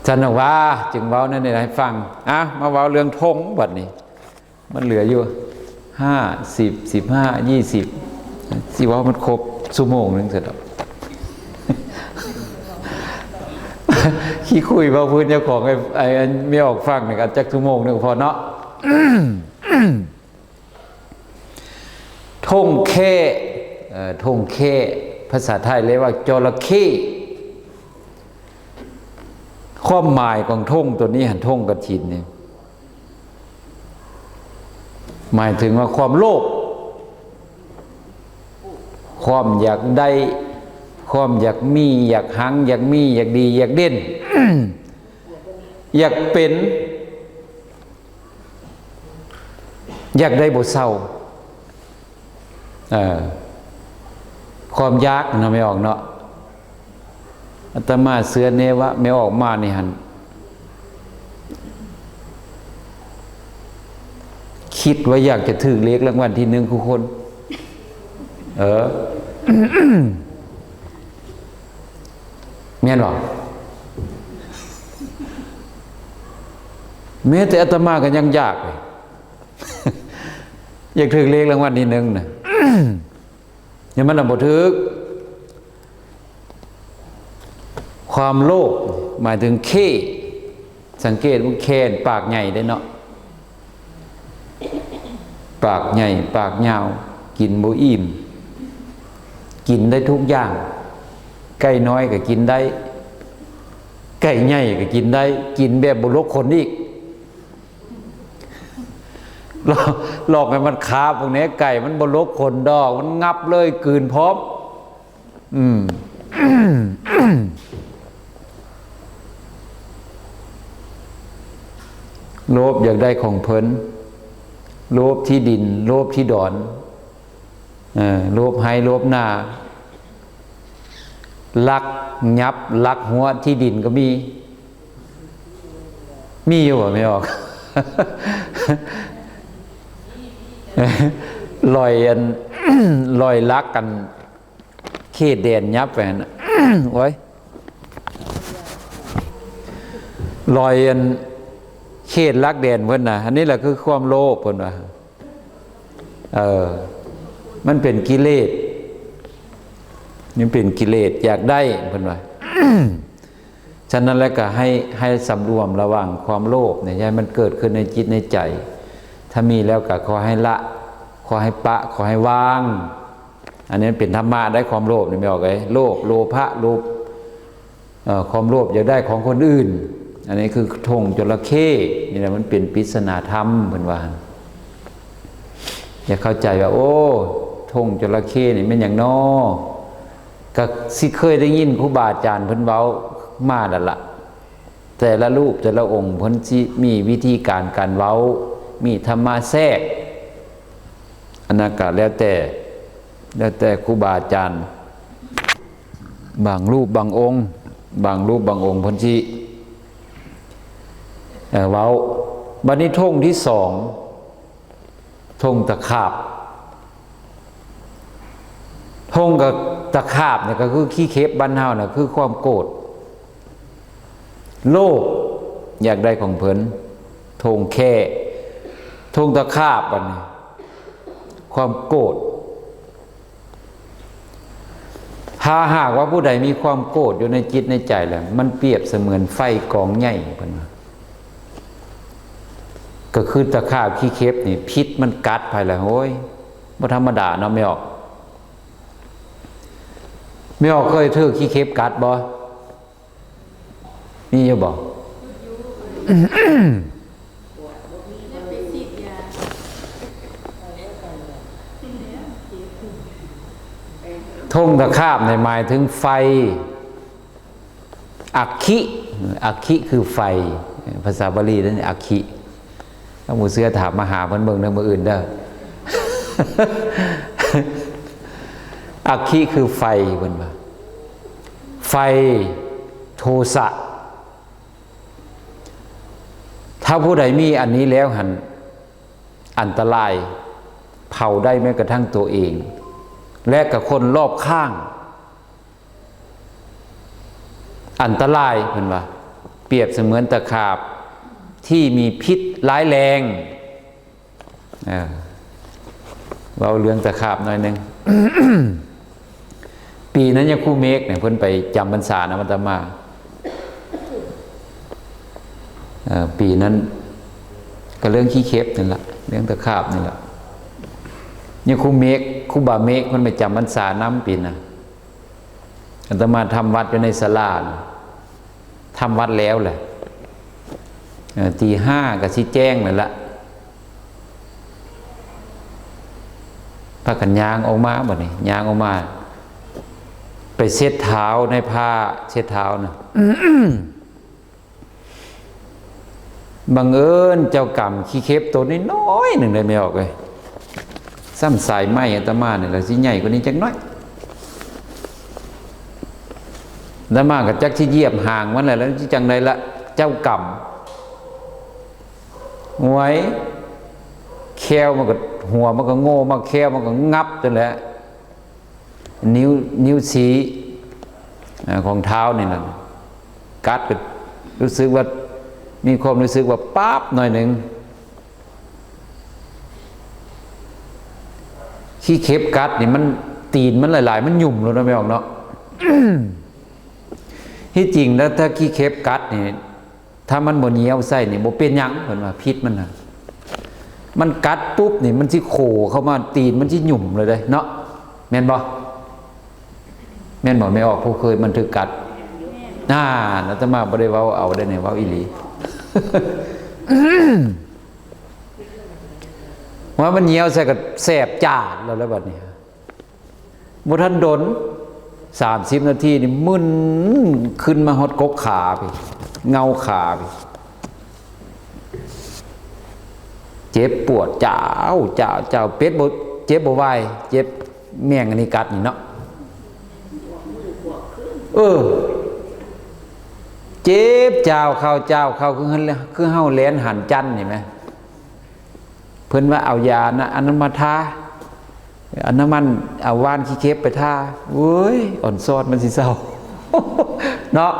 ຊັ້ນວ່າ ຈຶ່ງເວົ້າແນວນີ້ໃຫ້ຟັງ. ອ່ະ ມາເວົ້າເລື່ອງທົ່ງບັດນີ້ ມັນເຫຼືອຢູ່ຫ້າ ສິບ ສິບຫ້າ ຍີ່ສິບ ຊິເວົ້າມັນຄົບຊົ່ວໂມງໜຶ່ງຊັ້ນດອກ. ຂີ້ຄຸຍເວົ້າພື້ນເຈົ້າຂອງ ໄອ້ ໄອ້ແມ່ອອກຟັງນີ້ກໍຈັກຊົ່ວໂມງໜຶ່ງກໍພໍເນາະ. ທົ່ງແຂ້ ເອີ ທົ່ງແຂ້ ພາສາໄທເອີ້ນວ່າຈໍລະເຂ້. ຄວາມໝາຍຂອງທົ່ງຕົວນີ້ຫັ້ນ ທົ່ງກະຖິນນີ້ ໝາຍເຖິງວ່າຄວາມໂລບ ຄວາມຢາກໄດ້ ຄວາມຢາກມີ ຢາກຮັ່ງ ຢາກມີ ຢາກດີ ຢາກເດັ່ນ ຢາກເປັນ ຢາກໄດ້ບໍ່ເຊົາ. ເອີ ຄວາມຢາກເນາະ ແມ່ອອກເນາະ. ອາດຕະມາເຊື່ອແນ່ວ່າແມ່ອອກມານີ້ຫັ້ນ ຄິດວ່າຢາກຈະຖືກເລກລາງວັນທີໜຶ່ງທຸກຄົນ. ເອີ ແມ່ນບໍ່? ແມ້ແຕ່ອາດຕະມາກໍຍັງຢາກເລີຍ ຢາກຖືກເລກລາງວັນທີໜຶ່ງນະ ແຕ່ມັນນະບໍ່ຖືກ. ຄວາມໂລບໝາຍເຖິງເຄ ສັງເກດວ່າແຄນປາກໃຫຍ່ເດ້ເນາະ ປາກໃຫຍ່ປາກຍາວ ກິນບໍ່ອີ່ມ ກິນໄດ້ທຸກຢ່າງ ໄກ່ນ້ອຍກໍກິນໄດ້ ໄກ່ໃຫຍ່ກໍກິນໄດ້ ກິນແບບບໍ່ລົກຂົນອີກ. ລອກ ລອກໃຫ້ມັນຄາບພວກນີ້ ໄກ່ມັນບໍ່ລົກຂົນດອກ ມັນງັບເລີຍ ກືນພ້ອມ. ອືມ ໂລບຢາກໄດ້ຂອງເພິ່ນ ໂລບທີ່ດິນ ໂລບທີ່ດອນ ເອີ ໂລບໄຮ່ໂລບນາ ລັກຫຍັບລັກຫົວທີ່ດິນກໍມີ. ມີຢູ່ບໍ່ ແມ່ອອກ? ລອຍອັນ ລອຍລັກກັນ ເຂດແດນຫຍັບໄປຫັ້ນນະ ໂອ້ຍ ລອຍອັນ ເຂດຫຼັກແດນເພິ່ນນະ ອັນນີ້ແຫຼະຄືຄວາມໂລບເພິ່ນວ່າ. ເອີ ມັນເປັນກິເລດ ມັນເປັນກິເລດ ຢາກໄດ້ເພິ່ນວ່າ. ສະນັ້ນແລ້ວກໍໃຫ້ ໃຫ້ສຳລວມລະວັງຄວາມໂລບນີ້ ຢ່າໃຫ້ມັນເກີດຂຶ້ນໃນຈິດໃນໃຈ. ຖ້າມີແລ້ວກໍຂໍໃຫ້ລະ ຂໍໃຫ້ປະ ຂໍໃຫ້ວາງ. ອັນນີ້ເປັນທຳມະໄດ໋ ຄວາມໂລບນີ້ ແມ່ອອກເອີຍ ໂລບ ໂລພະ ໂລບ ເອີ ຄວາມໂລບຢາກໄດ້ຂອງຄົນອື່ນ. ອັນນີ້ຄືທົ່ງຈົລະເຂ້ ນີ້ແຫຼະ ມັນເປັນປິດສະໜາທຳ ເພິ່ນວ່າ. ຢາກເຂົ້າໃຈວ່າ ໂອ້ ທົ່ງຈົລະເຂ້ນີ້ແມ່ນຫຍັງນໍ? ກໍຊິເຄີຍໄດ້ຍິນຄູບາອາຈານເພິ່ນເວົ້າມາແລ້ວລະ ແຕ່ລະຮູບແຕ່ລະອົງເພິ່ນຊິມີວິທີການການເວົ້າ ມີທຳມະແຊກ. ອັນນັ້ນກໍແລ້ວແຕ່ ແລ້ວແຕ່ຄູບາອາຈານ ບາງຮູບບາງອົງ ບາງຮູບບາງອົງເພິ່ນຊິ ເອີ ເວົ້າ. ບັດນີ້ທົ່ງທີສອງ ທົ່ງຕະຂາບ. ທົ່ງກະຕະຂາບນີ້ກໍຄືຂີ້ເຂັບບ້ານເຮົານະ ຄືຄວາມໂກດ ໂລບ ຢາກໄດ້ຂອງເພິ່ນ. ທົ່ງແຂ້ ທົ່ງຕະຂາບ ບັດນີ້ ຄວາມໂກດ. ຖ້າຫາກວ່າຜູ້ໃດມີຄວາມໂກດຢູ່ໃນຈິດໃນໃຈແລ້ວ ມັນປຽບສະເໝືອນໄຟກອງໃຫຍ່ ເພິ່ນວ່າ. ກໍຄືຕະຂາບຂີ້ເຂັບນີ້ ພິດມັນກັດໄປແລ້ວ ໂອ້ຍ ບໍ່ທຳມະດາເນາະ ແມ່ອອກ. ແມ່ອອກເຄີຍຖືກຂີ້ເຂັບກັດບໍ່? ມີຢູ່ບໍ່? ທົ່ງຕະຂາບນີ້ໝາຍເຖິງໄຟ ອັກຄີ ອັກຄີຄືໄຟ ພາສາບາລີນັ້ນ ອັກຄີ. ຖ້າບໍ່ເຊື່ອຖາມມະຫາເພິ່ນເບິ່ງເດີ ມື້ອື່ນເດີ. ອັກຄີຄືໄຟ ເພິ່ນວ່າ ໄຟໂທສະ. ຖ້າຜູ້ໃດມີອັນນີ້ແລ້ວຫັ້ນ ອັນຕະລາຍ ເຜົາໄດ້ແມ້ກະທັ່ງຕົວເອງ ແລະ ກະຄົນລອບຂ້າງ. ອັນຕະລາຍ ເພິ່ນວ່າ ປຽບສະເໝືອນຕະຂາບທີ່ມີພິດຮ້າຍແຮງ. ເອີ ເວົ້າເລື່ອງຕະຂາບໜ້ອຍໜຶ່ງ. ປີນັ້ນຍາຄູເມກນີ້ ເພິ່ນໄປຈຳພັນສານຳອາດຕະມາ. ເອີ ປີນັ້ນກໍເລື່ອງຂີ້ເຂັບນີ້ລະ ເລື່ອງຕະຂາບນີ້ລະ. ຍາຄູເມກ ຄູບາເມກ ເພິ່ນໄປຈຳພັນສານຳປີນັ້ນ. ອາດຕະມາທຳວັດຢູ່ໃນສາລາ ທຳວັດແລ້ວແຫຼະ ເອີ ຕີຫ້າກໍຊິແຈ້ງແລ້ວລະ ພາກັນຍ່າງອອກມາ ບັດນີ້ຍ່າງອອກມາ ໄປເຊັດເທົ້າໃນຜ້າເຊັດເທົ້ານະ. ບັງເອີນເຈົ້າກຳຂີ້ເຂັບໂຕນ້ອຍໆໜຶ່ງໄດ້ ແມ່ອອກເອີຍ. ຊ້ຳສາຍໄໝອາດຕະມານີ້ລະຊິໃຫຍ່ກວ່ານີ້ຈັກໜ້ອຍ. ອາດຕະມາກໍຈັກຊິຢຽບຫາງມັນແຫຼະ ແລ້ວຊິຈັ່ງໃດລະ ເຈົ້າກຳ. ໂອ້ຍ ແຂ້ວມັນກໍ ຫົວມັນກໍໂງ່ມາ ແຂ້ວມັນກໍງັບນັ້ນແຫຼະ ນິ້ວ ນິ້ວຊີ້ ອາ ຂອງເທົ້ານີ້ນະ ກັດກໍຮູ້ສຶກວ່າ ມີຄວາມຮູ້ສຶກວ່າປາບໜ້ອຍໜຶ່ງ. ຂີ້ເຂັບກັດນີ້ມັນ ຕີນມັນຫຼາຍໆ ມັນຫຍຸ້ມໂລດເນາະ ແມ່ອອກເນາະ. ທີ່ຈິງແລ້ວ ຖ້າຂີ້ເຂັບກັດນີ້ ຖ້າມັນບໍ່ຍ່ຽວໃສ່ນີ້ ບໍ່ເປັນຫຍັງ ເພິ່ນວ່າ ພິດມັນນະ ມັນກັດປຸບນີ້ ມັນຊິໂຄເຂົ້າມາ ຕີນມັນຊິຫຍຸ້ມເລີຍເດ້ເນາະ ແມ່ນບໍ່? ແມ່ນບໍ່ ແມ່ອອກ ຜູ້ເຄີຍມັນຖືກກັດ? ນານ ອາດຕະມາບໍ່ໄດ້ເວົ້າເອົາໄດ້ນີ້ ເວົ້າອີ່ຫຼີ ວ່າມັນຍ່ຽວໃສ່ກໍແສບຈາດແລ້ວ ແລ້ວບັດນີ້ ບໍ່ທັນດົນ ສາມສິບນາທີນີ້ ມຶນຂຶ້ນມາຮອດກົກຂາພີ້ ເງົາຂາພີ້ ເຈັບປວດ ຈາວ ຈາວ ຈາວ ເປັດບໍ່ ເຈັບບໍ່ວາຍ ເຈັບແມງອັນນີ້ກັດນີ້ເນາະ. ເອີ ເຈັບ ຈາວເຂົ້າ ຈາວເຂົ້າ ຄື ຄືເຮົາແລ່ນຫັນຈັນນີ້ແມ. ເພິ່ນວ່າເອົາຢານະ ອັນນັ້ນມາທາ ອັນນ້ຳມັນ ເອົາຫວ່ານຂີ້ເຂັບໄປທາ ໂອ້ຍ ອ່ອນຊອນມັນຊິເຊົາເນາະ.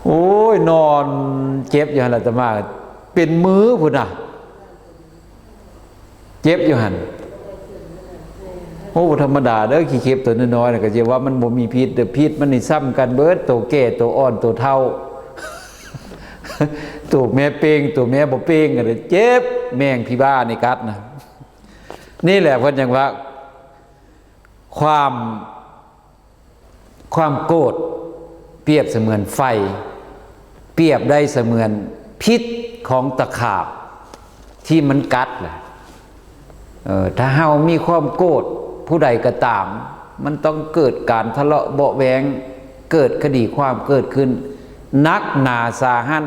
ໂອ້ຍ ນອນເຈັບຢູ່ຫັ້ນລະ ອາດຕະມາ ເປັນມື້ພຸ້ນນະ. ເຈັບຢູ່ຫັ້ນ. ໂອ້ ບໍ່ທຳມະດາເດີ້ ຂີ້ເຂັບຕົວນ້ອຍໆ ກໍຈະວ່າມັນບໍ່ມີພິດເດີ້ ພິດມັນນີ້ຊ້ຳກັນເບິດ ໂຕແກ່ ໂຕອ່ອນ ໂຕເຖົ້າ ໂຕແມ່ເປ່ງ ໂຕແມ່ບໍ່ເປ່ງ ກໍເຈັບ ແມງຜີບ້ານີ້ກັດນະ. ນີ້ແຫຼະເພິ່ນຈັ່ງວ່າ ຄວາມ ຄວາມໂກດປຽບສະເໝືອນໄຟ ປຽບໄດ້ສະເໝືອນພິດຂອງຕະຂາບທີ່ມັນກັດແຫຼະ. ເອີ ຖ້າເຮົາມີຄວາມໂກດຜູ້ໃດກໍຕາມ ມັນຕ້ອງເກີດການທະເລາະເບາະແວ້ງ ເກີດຄະດີຄວາມເກີດຂຶ້ນ ໜັກໜາສາຫັດ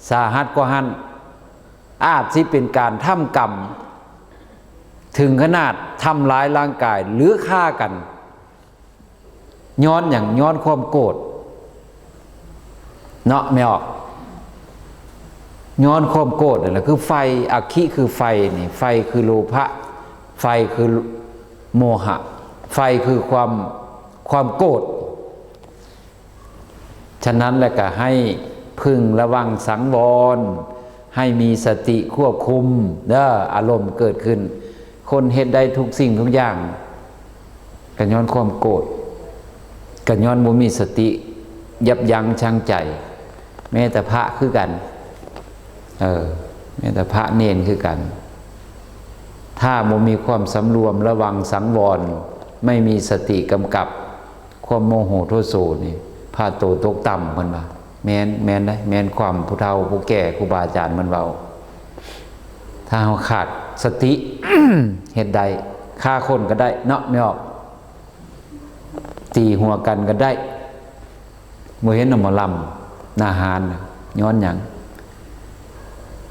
ສາຫັດກວ່າຫັ້ນ ອາດຊິເປັນການທຳກຳ ເຖິງຂະໜາດທຳລາຍຮ່າງກາຍ ຫຼື ຂ້າກັນ. ຍ້ອນຫຍັງ? ຍ້ອນຄວາມໂກດເນາະ ແມ່ອອກ. ຍ້ອນຄວາມໂກດນັ້ນແຫຼະ ຄືໄຟ ອາຄີຄືໄຟນີ້ ໄຟຄືໂລພະ ໄຟຄືໂມຫະ ໄຟຄືຄວາມ ຄວາມໂກດ. ສະນັ້ນແຫຼະ ກໍໃຫ້ເພິ່ງລະວັງສັງວອນ ໃຫ້ມີສະຕິຄວບຄຸມເດີ້ ອາລົມເກີດຂຶ້ນ. ຄົນເຮັດໄດ້ທຸກສິ່ງທຸກຢ່າງ ກໍຍ້ອນຄວາມໂກດ ກໍຍ້ອນບໍ່ມີສະຕິຍັບຍັ້ງຊັ່ງໃຈ. ແມ້ແຕ່ພະຄືກັນ ເອີ ແມ້ແຕ່ພະເນນຄືກັນ ຖ້າບໍ່ມີຄວາມສຳລວມລະວັງສັງວອນ ໄມ່ມີສະຕິກຳກັບ ຄວາມໂມໂຫໂທໂສນີ້ ພາໂຕຕົກຕ່ຳ ເພິ່ນວ່າ. ແມ່ນ ແມ່ນເດ້ ແມ່ນຄວາມຜູ້ເຖົ້າຜູ້ແກ່ ຄູບາອາຈານເພິ່ນເວົ້າ. ຖ້າເຮົາຂາດສະຕິ ເຮັດໄດ້ ຂ້າຄົນກໍໄດ້ເນາະ ແມ່ອອກ. ຕີຫົວກັນກໍໄດ້ ບໍ່ເຫັນເນາະ ໝໍລຳໜ້າຮ້ານນະ. ຍ້ອນຫຍັງ?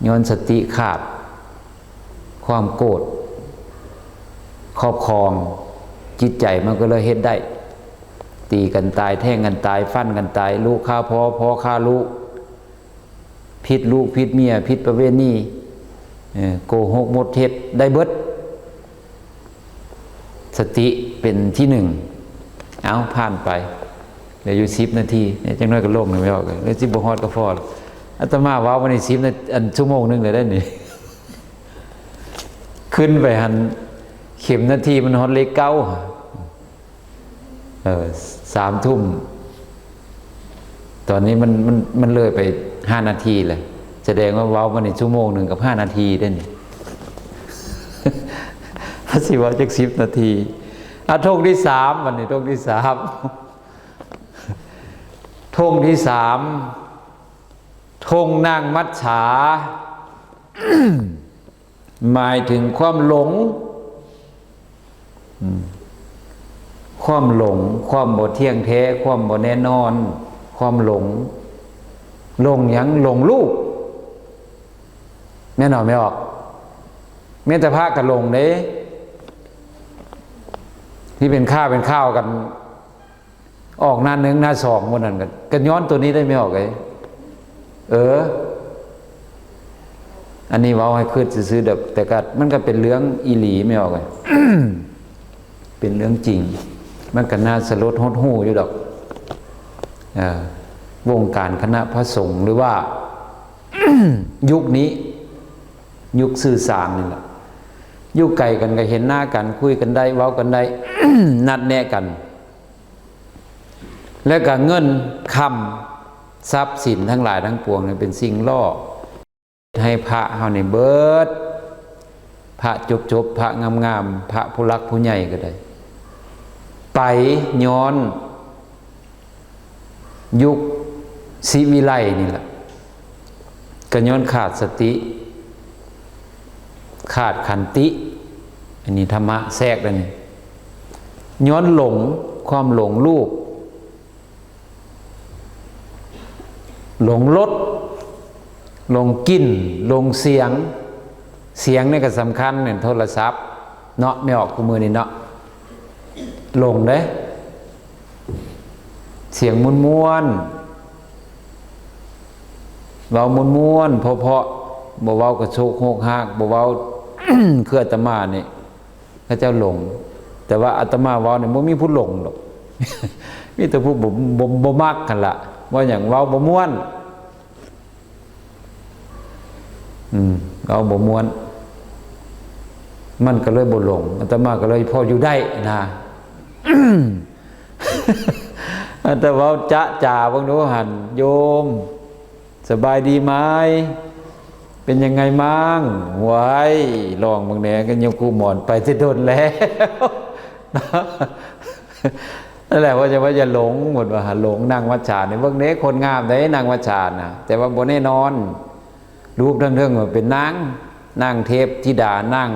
ຍ້ອນສະຕິຂາດ ຄວາມໂກດຄອບຄອງຈິດໃຈ ມັນກໍເລີຍເຮັດໄດ້ ຕີກັນຕາຍ ແທງກັນຕາຍ ຟັນກັນຕາຍ ລູກຄາພໍ່ ພໍ່ຄາລູກ ຜິດລູກຜິດເມຍ ຜິດປະເວນີ ເອີ ໂກຫົກ ໝົດເທັດ ໄດ້ເບິດ. ສະຕິເປັນທີໜຶ່ງ. ເອົາ ຜ່ານໄປ ເຫຼືອຢູ່ສິບນາທີ ຈັກໜ້ອຍກໍລົງແລ້ວ ແມ່ອອກ ເອີ ຊິບໍ່ຮອດກໍພໍ. ອາດຕະມາເວົ້າມານີ້ສິບນາ ອັນ ຊົ່ວໂມງໜຶ່ງແລ້ວເດ້ນີ້ ຂຶ້ນໄປຫັ້ນ ເຂັມນາທີມັນຮອດເລກເກົ້າ ເອີ ສາມທຸ່ມ ຕອນນີ້ມັນ ມັນ ມັນເລີຍໄປຫ້ານາທີແລ້ວ. ສະແດງວ່າເວົ້າມານີ້ຊົ່ວໂມງໜຶ່ງກັບຫ້ານາທີເດ້ນີ້ ວ່າຊິເວົ້າຈັກສິບນາທີ. ອ່ະ ທົ່ງທີສາມ ບັດນີ້ ທົ່ງທີສາມ ທົ່ງທີສາມ ທົ່ງນາງມັດສາ ໝາຍເຖິງຄວາມຫຼົງ ອືມ ຄວາມຫຼົງ ຄວາມບໍ່ທ່ຽງແທ້ ຄວາມບໍ່ແນ່ນອນ ຄວາມຫຼົງ. ຫຼົງຫຍັງ? ຫຼົງລູກ ແມ່ນບໍ່ ແມ່ອອກ? ແມ່ນແຕ່ພະກໍຫຼົງເດ້ ທີ່ເປັນຂ່າວ ເປັນຂ່າວກັນ ອອກໜ້າໜຶ່ງໜ້າສອງມື້ນັ້ນ ກໍ ກໍຍ້ອນໂຕນີ້ໄດ້ ແມ່ອອກເອີຍ. ເອີ ອັນນີ້ເວົ້າໃຫ້ຄຶດຊື່ໆດອກ ແຕ່ກໍ ມັນກໍເປັນເລື່ອງອີ່ຫຼີ ແມ່ນບໍ່? ເປັນເລື່ອງຈິງ ມັນກໍໜ້າສະຫຼົດຫົດຫູ່ຢູ່ດອກ. ເອີ ວົງການຄະນະພະສົງ ຫຼືວ່າ ຍຸກນີ້ ຍຸກສື່ສານນີ້ລະ ຢູ່ໄກກັນກໍເຫັນໜ້າກັນ ຄຸຍກັນໄດ້ ເວົ້າກັນໄດ້ ນັດແນະກັນ ແລ້ວກໍເງິນຄຳ ຊັບສິນທັງຫຼາຍທັງປວງນີ້ເປັນສິ່ງຫຼໍ່ ເຮັດໃຫ້ພະເຮົານີ້ເບີດ ພະຈົບໆ ພະງາມໆ ພະຜູ້ຫຼັກຜູ້ໃຫຍ່ກໍໄດ້ ໄປຍ້ອນ ຍຸກສີວິໄລນີ້ລະ ກໍຍ້ອນຂາດສະຕິ ຂາດຂັນຕິ ອັນນີ້ທຳມະແຊກແລ້ວນີ້ ຍ້ອນຫຼົງ ຄວາມຫຼົງຮູບ ຫຼົງລົດ ຫຼົງກິ່ນ ຫຼົງສຽງ ສຽງນີ້ກໍສຳຄັນ ແມ່ນໂທລະສັບເນາະ ແມ່ອອກ ຄູ່ມື້ນີ້ເນາະ ຫຼົງເດ້ ສຽງມ່ວນໆ ເວົ້າມ່ວນໆ ເພາະໆ ບໍ່ເວົ້າກະໂຊກໂຮກຮາກ ບໍ່ເວົ້າ ຄືອາດຕະມານີ້ ເຂົາເຈົ້າຫຼົງ ແຕ່ວ່າອາດຕະມາເວົ້ານີ້ບໍ່ມີຜູ້ຫຼົງດອກ ມີແຕ່ຜູ້ບໍ່ ບໍ່ ບໍ່ມັກຫັ້ນລະ ເວົ້າຫຍັງ ເວົ້າບໍ່ມ່ວນ ອືມ ເວົ້າບໍ່ມ່ວນ ມັນກໍເລີຍບໍ່ຫຼົງ ອາດຕະມາກໍເລີຍພໍຢູ່ໄດ້ນະ ອາດຕະເວົ້າຈະຈາເບິ່ງດູຫັ້ນ ໂຍມ ສະບາຍດີໄໝ? ເປັນຍັງໄງໝາງ? ຫວຍ ລອງເບິ່ງແດ່ ກໍຍາຄູໝອນໄປແຕ່ດົນແລ້ວ ນັ້ນແຫຼະ ວ່າຈະວ່າຢ່າຫຼົງ ເພິ່ນວ່າ ຫາຫຼົງນັ່ງມັດສານີ້ ເບິ່ງເດ້ ຄົນງາມເດ້ນັ່ງມັດສານະ ແຕ່ວ່າບໍ່ແນ່ນອນ ຮູບທາງເທິງວ່າເປັນນາງ ນາງເທບທິດາ ນາງ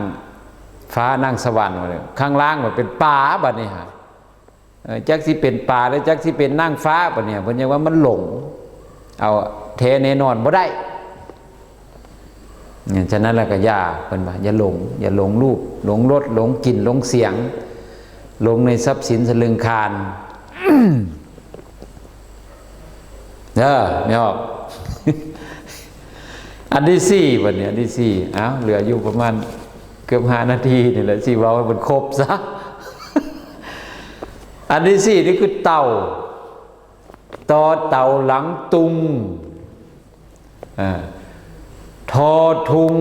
ຟ້າ ນາງສະຫວັນ ຂ້າງລ່າງວ່າເປັນປາ ບັດນີ້ຫາ ເອີ ຈັກຊິເປັນປາ ຫຼື ຈັກຊິເປັນນາງຟ້າ ບັດນີ້ເພິ່ນຍັງວ່າມັນຫຼົງ ເອົາແທ້ແນ່ນອນບໍ່ໄດ້. ເອີ ສະນັ້ນລະກະຢ່າ ເພິ່ນວ່າຢ່າຫຼົງ ຢ່າຫຼົງຮູບ ຫຼົງລົດ ຫຼົງກິ່ນ ຫຼົງສຽງ ຫຼົງໃນຊັບສິນສະລຶງຄານ ເດີ ແມ່ອອກ. ອັນທີສີ່ ບັດນີ້ ອັນທີສີ່ ອ້າວ ເຫຼືອຢູ່ປະມານເກືອບຫ້ານາທີນີ້ແຫຼະ ຊິເວົ້າໃຫ້ມັນຄົບຊະ. ອັນທີສີ່ນີ້ຄືເຕົ່າ ຕໍເຕົ່າຫຼັງຕຸງ ອາ ທໍທຸງ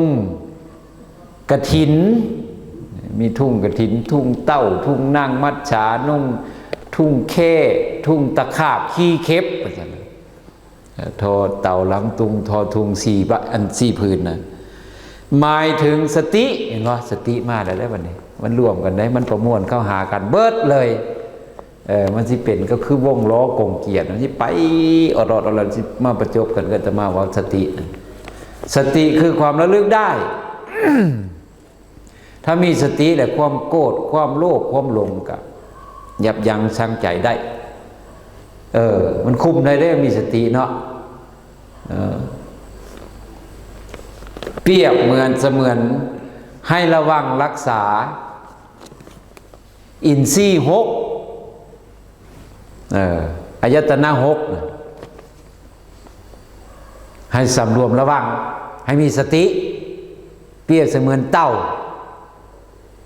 ກະຖິນ ມີທຸງກະຖິນ ທຸງເຕົ່າ ທຸງນາງມັດສາ ນຸ່ງ ທຸງແຂ້ ທຸງຕະຂາບ ຂີ້ເຂັບ ວ່າຊັ້ນ ທໍເຕົ່າຫຼັງຕຸງ ທໍທຸງສີ່ບະ ອັນສີ່ຜືນນະ ໝາຍເຖິງສະຕິ ເຫັນບໍ່? ສະຕິມາແລ້ວເດ້ບັດນີ້ ມັນລວມກັນໄດ້ ມັນປະມວນເຂົ້າຫາກັນເບິດເລີຍ. ເອີ ມັນຊິເປັນກໍຄືວົງລໍ້ກົງກຽນ ມັນຊິໄປອອດໆ ອອດໆ ຊິມາປະຈົບກັນກັບອາດຕະມາເວົ້າສະຕິ. ສະຕິຄືຄວາມລະລຶກໄດ້ ຖ້າມີສະຕິແລ້ວ ຄວາມໂກດ ຄວາມໂລບ ຄວາມຫຼົງກະຢັບຢັ້ງຊັ່ງໃຈໄດ້. ເອີ ມັນຄຸມໄດ້ເດ້ ມີສະຕິເນາະ. ເອີ ປຽບເໝືອນສະເໝືອນໃຫ້ລະວັງລັກສາ ອິນຊີຫົກ ເອີ ອາຍະຕະນະຫົກ ໃຫ້ສຳລວມລະວັງ ໃຫ້ມີສະຕິ. ປຽບສະເໝືອນເຕົ່າ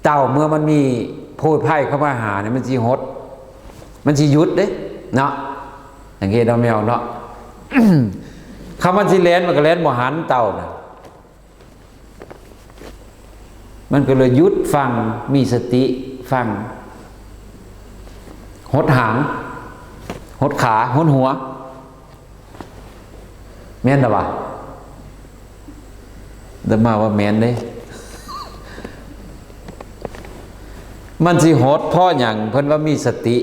ເຕົ່າເມື່ອມັນມີໂພຍໄພເຂົ້າມາຫານີ້ ມັນຊິຫົດ ມັນຊິຢຸດເດ້ເນາະ. ສັງເກດເອົາແມວເນາະ ຄັນມັນຊິແລ່ນ ມັນກໍແລ່ນບໍ່ຫັນເຕົ່ານະ. ມັນກໍເລີຍຢຸດຟັງ ມີສະຕິຟັງ ຫົດຫາງ ຫົດຂາ ຫົດຫົວ ແມ່ນລະວະ? ອາດຕະມາວ່າແມ່ນເດ້. ມັນຊິຫົດເພາະຫຍັງ? ເພິ່ນວ່າມີສະຕິ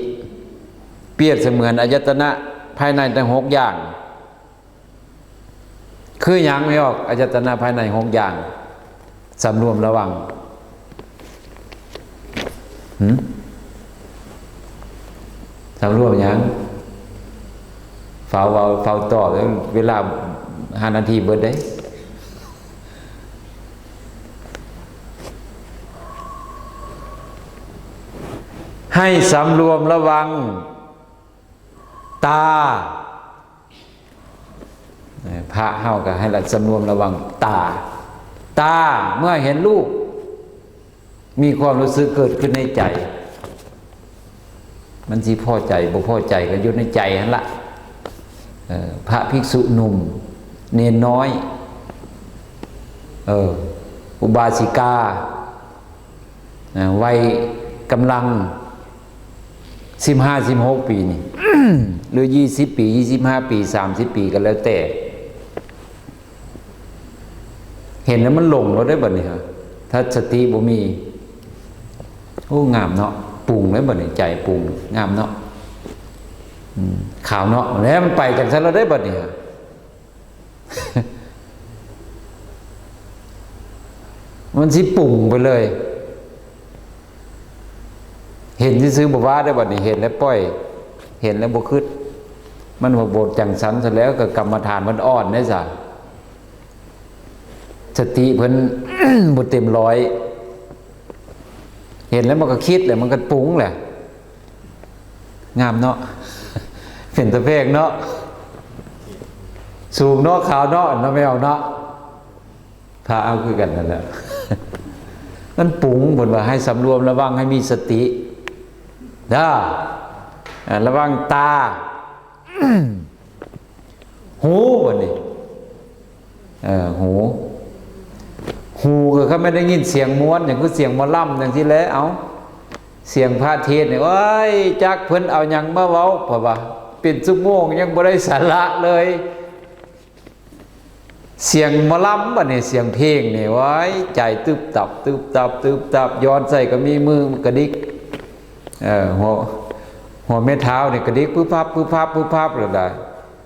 ປຽບສະເໝືອນອາຍະຕະນະພາຍໃນທັງຫົກຢ່າງ. ຄືຫຍັງ? ແມ່ອອກ ອາຍະຕະນະພາຍໃນຫົກຢ່າງ ສຳລວມລະວັງ. ຫື? ສຳລວມຫຍັງ? ຟ້າວເວົ້າ ຟ້າວຕອບ ເວລາຫ້ານາທີເບິດເດ້. ໃຫ້ສຳລວມລະວັງ ຕາ ເອີ ພ ພະເຮົາກໍໃຫ້ລະສຳລວມລະວັງຕາ. ຕາເມື່ອເຫັນຮູບ ມີຄວາມຮູ້ສຶກເກີດຂຶ້ນໃນໃຈ ມັນຊິພໍໃຈ ບໍ່ພໍໃຈກໍຢູ່ໃນໃຈຫັ້ນລະ. ເອີ ພະພິກສຸໜຸ່ມ ເນນນ້ອຍ ເອີ ອຸບາສິກາ ເອີ ໄວກຳລັງ ສິບຫ້າ ສິບຫົກປີນີ້ ຫຼື ຊາວປີ ຊາວຫ້າປີ ສາມສິບປີ ກໍແລ້ວແຕ່ ເຫັນແລ້ວມັນຫຼົງໂລດເດ້ບັດນີ້ ຖ້າສະຕິບໍ່ມີ. ໂອ້ ງາມເນາະ ປຸງເດ້ບັດນີ້ ໃຈປຸງ ງາມເນາະ ອືມ ຂາວເນາະ ແລ້ວມັນໄປຈັ່ງຊັ້ນໂລດເດ້ບັດນີ້ ມັນຊິປຸງໄປເລີຍ. ເຫັນຊື່ໆບໍ່ວ່າເດ້ ບັດນີ້ເຫັນແລ້ວປ່ອຍ ເຫັນແລ້ວບໍ່ຄິດ. ມັນບໍ່ ບໍ່ຈັ່ງຊັ້ນຊະແລ້ວ ກໍກຳມະຖານມັນອ່ອນເດ້ຊະ ສະຕິເພິ່ນ ບໍ່ເຕັມຮ້ອຍ. ເຫັນແລ້ວມັນກໍຄິດແຫຼະ ມັນກໍປຸງແຫຼະ. ງາມເນາະ ເປັນຕາແພງເນາະ ສູງເນາະ ຂາວເນາະ ເນາະແມ່ອອກເນາະ. ພະເຮົາຄືກັນນັ້ນແຫຼະ ມັນປຸງ ເພິ່ນວ່າໃຫ້ສຳລວມລະວັງ ໃຫ້ມີສະຕິເດີ ອາ ລະວັງຕາ ຫູ ບັດນີ້ ເອີ ຫູ ຫູກໍຄັນແມ່ນໄດ້ຍິນສຽງມ່ວນ ຫຍັງຄືສຽງໝໍລຳຈັ່ງຊີ້ແຫຼະ. ເອົ້າ ສຽງພະເທດນີ້ ໂອ້ຍ ຈັກເພິ່ນເອົາຫຍັງມາເວົ້າ ເພາະວ່າເປັນຊົ່ວໂມງຍັງບໍ່ໄດ້ສາລະເລີຍ. ສຽງໝໍລຳບັດນີ້ ສຽງເພງນີ້ ໂອ້ຍ ໃຈຕຶບຕັບ ຕຶບຕັບ ຕຶບຕັບ ຍ້ອນໃສ່ກໍມີມືກະດິກ ເອີ ຫົວ ຫົວແມ່ເທົ້ານີ້ກະດິກປຶບພັບ ປຶບພັບ ປຶບພັບ ແລ້ວໄດ້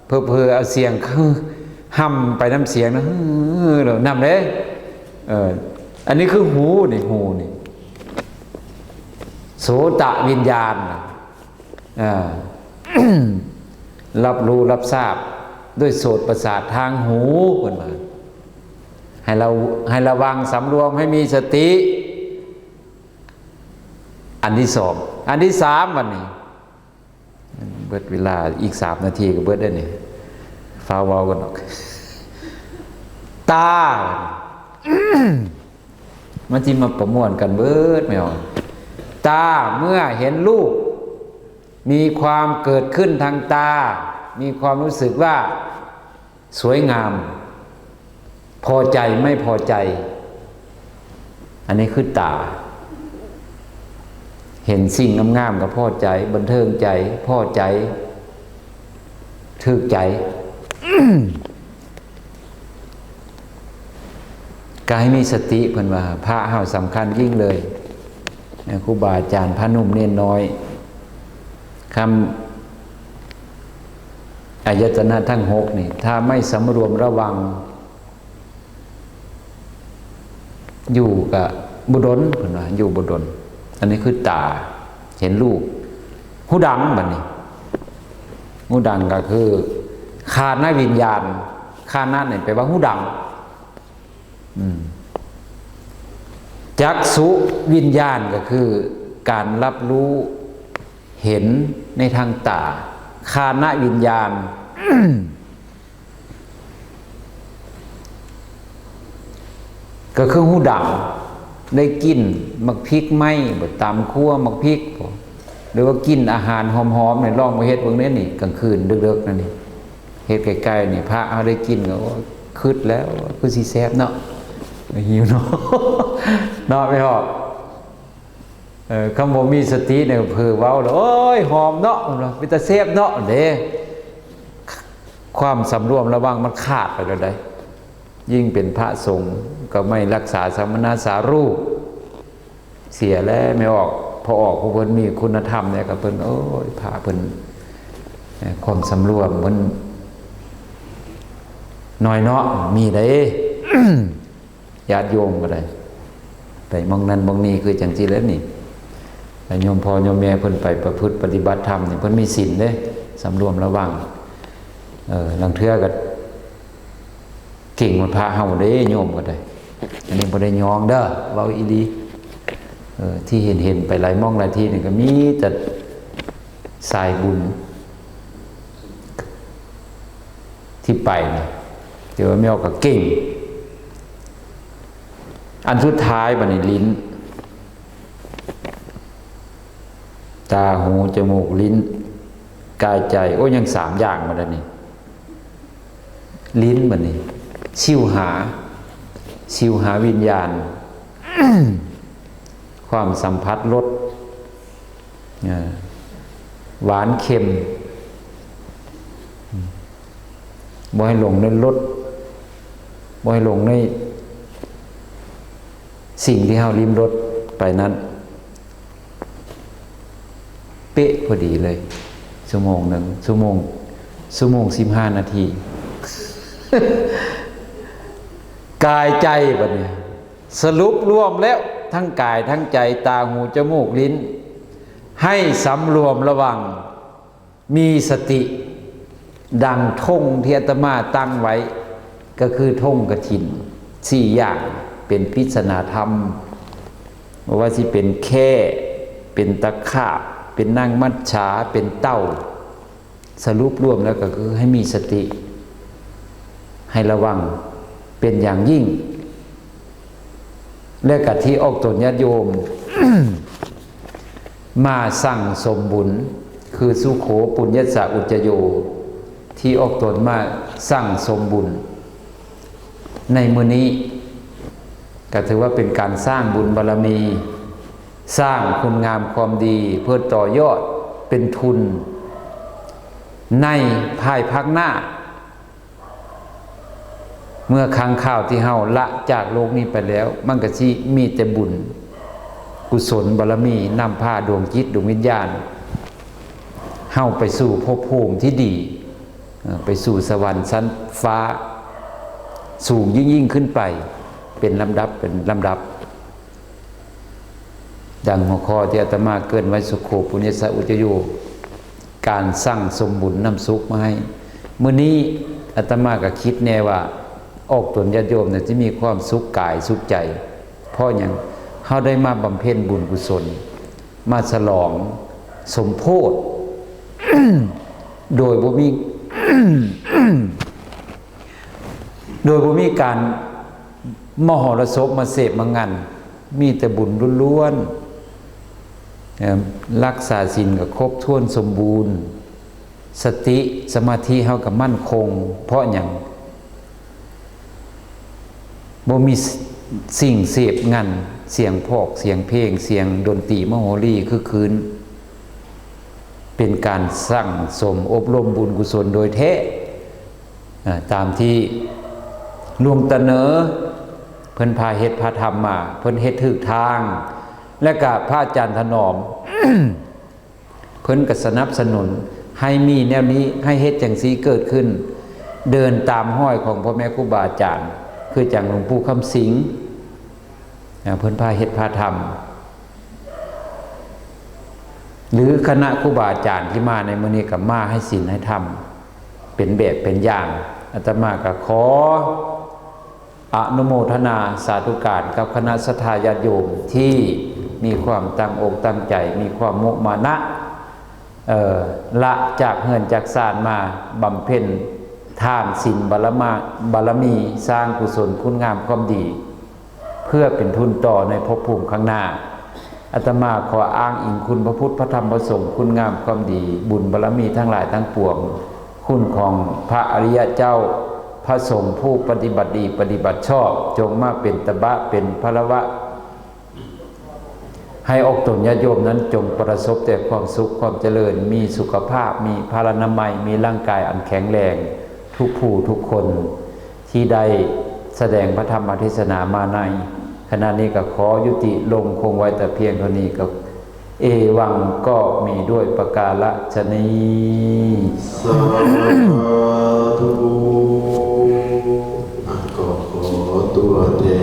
ເຜີໆເອົາສຽງຫ້ຳໄປນຳສຽງນະ ນຳເດ້. ເອີ ອັນນີ້ຄືຫູນີ້ ຫູນີ້ ໂສຕະວິນຍານ ເອີ ຮັບຮູ້ຮັບຊາບດ້ວຍໂສດປະສາດທາງຫູ ເພິ່ນວ່າ ໃຫ້ລະ ໃຫ້ລະວັງສຳລວມ ໃຫ້ມີສະຕິ. ອັນທີສອງ ອັນທີສາມ ບັດນີ້ ເບິດເວລາ ອີກສາມນາທີກໍເບິດແລ້ວນີ້ ຟ້າວເວົ້າກັນດອກ. ຕາ ມັນຊິມາປະມວນກັນເບິດແມ່ນ. ຕາເມື່ອເຫັນຮູບ ມີความเกิดขึ้นทางตา มีความรู้สึกว่าสวยงาม พอใจไม่พอใจ อันนี้คือตา เห็นสิ่งงามๆ ก็พอใจ บันเทิงใจ พอใจ ถูกใจ ก็ให้มีสติ เพิ่นว่าพระเฮาสำคัญยิ่งเลย ครูบาอาจารย์ พระหนุ่มเณรน้อย คำ อายตนะทั้งหกนี่ ถ้าไม่สำรวมระวัง อยู่กะบ่ดน เพิ่นว่า อยู่บ่ดน อันนี้คือตา เห็นรูป หูดัง บัดนี้ หูดังก็คือ ฆานวิญญาณ ฆานะนี่แปลว่าหูดัง อืม จักขุวิญญาณ ก็คือการรับรู้ เห็นในทางตา ฆานวิญญาณ ก็คือหูดัง ได้กลิ่นหมากพริกไหม้บ่ ตำคั่วหมากพริกบ่ หรือว่ากลิ่นอาหารหอมๆ นี่ ลองไปเฮ็ดเบิ่งเด้นี่ กลางคืนดึกๆ นั่นนี่ เฮ็ดใกล้ๆ นี่ พระเฮาได้กลิ่นก็ โอ้ย คิดแล้ว คือสิแซ่บเนาะ หิวเนาะ เนาะ แม่ออก เออ คันบ่มีสติเนี่ย เผลอเว้าแล้ว โอ๊ย หอมเนาะ เป็นตาแซ่บเนาะ เด้ ความสำรวมระวังมันขาดไปแล้วเด้ ยิ่งเป็นพระสงฆ์ก็ไม่รักษาสมณสารูป เสียแล้ว แม่ออก พอออก ผู้เพิ่นมีคุณธรรมเนี่ย ก็เพิ่น โอ๊ย พระเพิ่น เอ่อ ความสำรวมเพิ่นน้อยเนาะ มีเด้ ญาติโยมก็ได้ ไปหม่องนั้นหม่องนี้ คือจั่งซี้แหละนี่ ไปโยมพ่อโยมแม่เพิ่นไปประพฤติปฏิบัติธรรมนี่ เพิ่นมีศีลเด้ สำรวมระวัง เอ่อ ลางเทื่อก็เก่งกว่าพระเฮาเด้ โยมก็ได้ อันนี้บ่ได้ยองเด้อ เว้าอีหลี เอ่อ ที่เห็นๆ ไปหลายหม่องหลายที่นี่ก็มีแต่สายบุญ ที่ไปนะ ຖືວ່າແມວກໍເກັ່ງ. ອັນສຸດທ້າຍບັດນີ້ ລີ້ນ ຕາ ຫູ ຈະມູກ ລີ້ນ ກາຍ ໃຈ. ໂອ້ ຍັງສາມຢ່າງບັດນີ້. ລີ້ນບັດນີ້ ຊິວຫາ ຊິວຫາວິນຍານ ຄວາມສຳຜັດລົດ ເອີ ຫວານເຄັມ ບໍ່ໃຫ້ຫຼົງໃນລົດ ບໍ່ໃຫ້ຫຼົງໃນສິ່ງທີ່ເຮົາລິມລົດໄປນັ້ນ ເປະພໍດີເລີຍ ຊົ່ວໂມງໜຶ່ງ ຊົ່ວໂມງ ຊົ່ວໂມງສິບຫ້ານາທີ. ກາຍໃຈບັດນີ້ ສະຫຼຸບລວມແລ້ວ ທັງກາຍທັງໃຈ ຕາ ຫູ ຈະມູກ ລີ້ນ ໃຫ້ສຳລວມລະວັງ ມີສະຕິ ດັ່ງທຸງທີ່ອາດຕະມາຕັ້ງໄວ້ ກໍຄືທຸງກະຖິນສີ່ຢ່າງ ເປັນປິດສະໜາທຳ ບໍ່ວ່າຊິເປັນແຂ້ ເປັນຕະຂາບ ເປັນນາງມັດສາ ເປັນເຕົ່າ. ສະຫຼຸບລວມແລ້ວກໍຄືໃຫ້ມີສະຕິ ໃຫ້ລະວັງເປັນຢ່າງຍິ່ງ ແລະກະທີ່ອອກຕົນຍາດໂຍມ ມາສັ່ງສົມບຸນ ຄືສຸໂຂ ປຸນຍັດສະ ອຸດຈະໂຍ ທີ່ອອກຕົນມາສັ່ງສົມບຸນ ໃນມື້ນີ້ ກໍຖືວ່າເປັນການສ້າງບຸນບາລະມີ ສ້າງຄຸນງາມຄວາມດີ ເພື່ອຕໍ່ຍອດເປັນທຶນໃນພາຍພາກໜ້າ. ເມື່ອຄັ້ງຄາວທີ່ເຮົາລະຈາກໂລກນີ້ໄປແລ້ວ ມັນກໍຊິມີແຕ່ບຸນ ກຸສົນບາລະມີ ນຳພາດວງຈິດດວງວິນຍານເຮົາໄປສູ່ພົບພູມທີ່ດີ ເອີ ໄປສູ່ສະຫວັນຊັ້ນຟ້າສູງຍິ່ງໆຂຶ້ນໄປ ເປັນລຳດັບເປັນລຳດັບ. ດັ່ງຫົວຂໍ້ທີ່ອາດຕະມາເກີ່ນໄວ້ ສຸໂຂ ປຸນຍັດສະ ອຸດຈະໂຍ ການສັ່ງສົມບຸນນຳສຸກມາໃຫ້. ມື້ນີ້ອາດຕະມາກໍຄິດແນ່ວ່າ ອອກຕົນຍາດໂຍມນະ ຈະມີຄວາມສຸກກາຍສຸກໃຈ. ເພາະຫຍັງ? ເຮົາໄດ້ມາບຳເພັນບຸນກຸສົນ ມາສະຫຼອງສົມໂພດ ໂດຍບໍ່ມີ ໂດຍບໍ່ມີການມະຫໍລະສົບມາເສບມາງັນ ມີແຕ່ບຸນລ້ວນໆ ເອີ ລັກສາສິນກໍຄົບຖ້ວນສົມບູນ, ສະຕິສະມາທິເຮົາກໍໝັ້ນຄົງ. ເພາະຫຍັງ? ບໍ່ມີ ສ- ສິ່ງເສບງັນ, ສຽງພອກ, ສຽງເພງ, ສຽງດົນຕີມະໂຫຣີຄຶກຄື້ນ ເປັນການສັ່ງສົມອົບຮົມບຸນກຸສົນໂດຍແທ້ ເອີ ຕາມທີ່ຫຼວງຕາເນີເພິ່ນພາເຮັດພາທຳມາ, ເພິ່ນເຮັດຖືກທາງ ແລະກະພະອາຈານຖະໜອມ ເພິ່ນກໍສະໜັບສະໜູນໃຫ້ມີແນວນີ້, ໃຫ້ເຮັດຈັ່ງຊີ້ເກີດຂຶ້ນ, ເດີນຕາມຮອຍຂອງພໍ່ແມ່ຄູບາອາຈານ ຄືຈັ່ງຫຼວງປູ່ຄຳສິງ ເພິ່ນພາເຮັດພາທຳ ຫຼືຄະນະຄູບາອາຈານທີ່ມາໃນມື້ນີ້ກໍມາໃຫ້ສິນໃຫ້ທຳ ເປັນແບບເປັນຢ່າງ. ອາດຕະມາກໍຂໍອະນຸໂມທະນາສາທຸການກັບຄະນະສັດທາຍາດໂຍມທີ່ມີຄວາມຕັ້ງອົກຕັ້ງໃຈ, ມີຄວາມມຸມານະ ເອີ ລະຈາກເຮືອນຈາກຊານມາບຳເພັນທານສິນບາລະມາ ບາລະມີ, ສ້າງກຸສົນຄຸນງາມຄວາມດີ ເພື່ອເປັນທຶນຕໍ່ໃນພົບພູມຂ້າງໜ້າ. ອາດຕະມາຂໍອ້າງອີງຄຸນພະພຸດ ພະທຳ ພະສົງ, ຄຸນງາມຄວາມດີ, ບຸນບາລະມີທັງຫຼາຍທັງປວງ, ຄຸນຂອງພະອະລິຍະເຈົ້າ, ພະສົງຜູ້ປະຕິບັດດີ ປະຕິບັດຊອບ, ຈົ່ງມາເປັນຕະບະ ເປັນພາລະວະ ໃຫ້ອອກຕົນຍາດໂຍມນັ້ນຈົ່ງປະສົບແຕ່ຄວາມສຸກຄວາມຈະເລີນ, ມີສຸຂະພາບ, ມີພະລານາໄມ, ມີຮ່າງກາຍອັນແຂງແຮງທຸກຜູ້ທຸກຄົນ ທີ່ໄດ້ສະແດງພະທຳມະເທດສະໜາມາໃນຂະນະນີ້ ກໍຂໍຍຸຕິລົງຄົງໄວ້ແຕ່ພຽງເທົ່ານີ້. ກໍເອວັງ ກໍມີດ້ວຍປະກາລະຊະນີ້.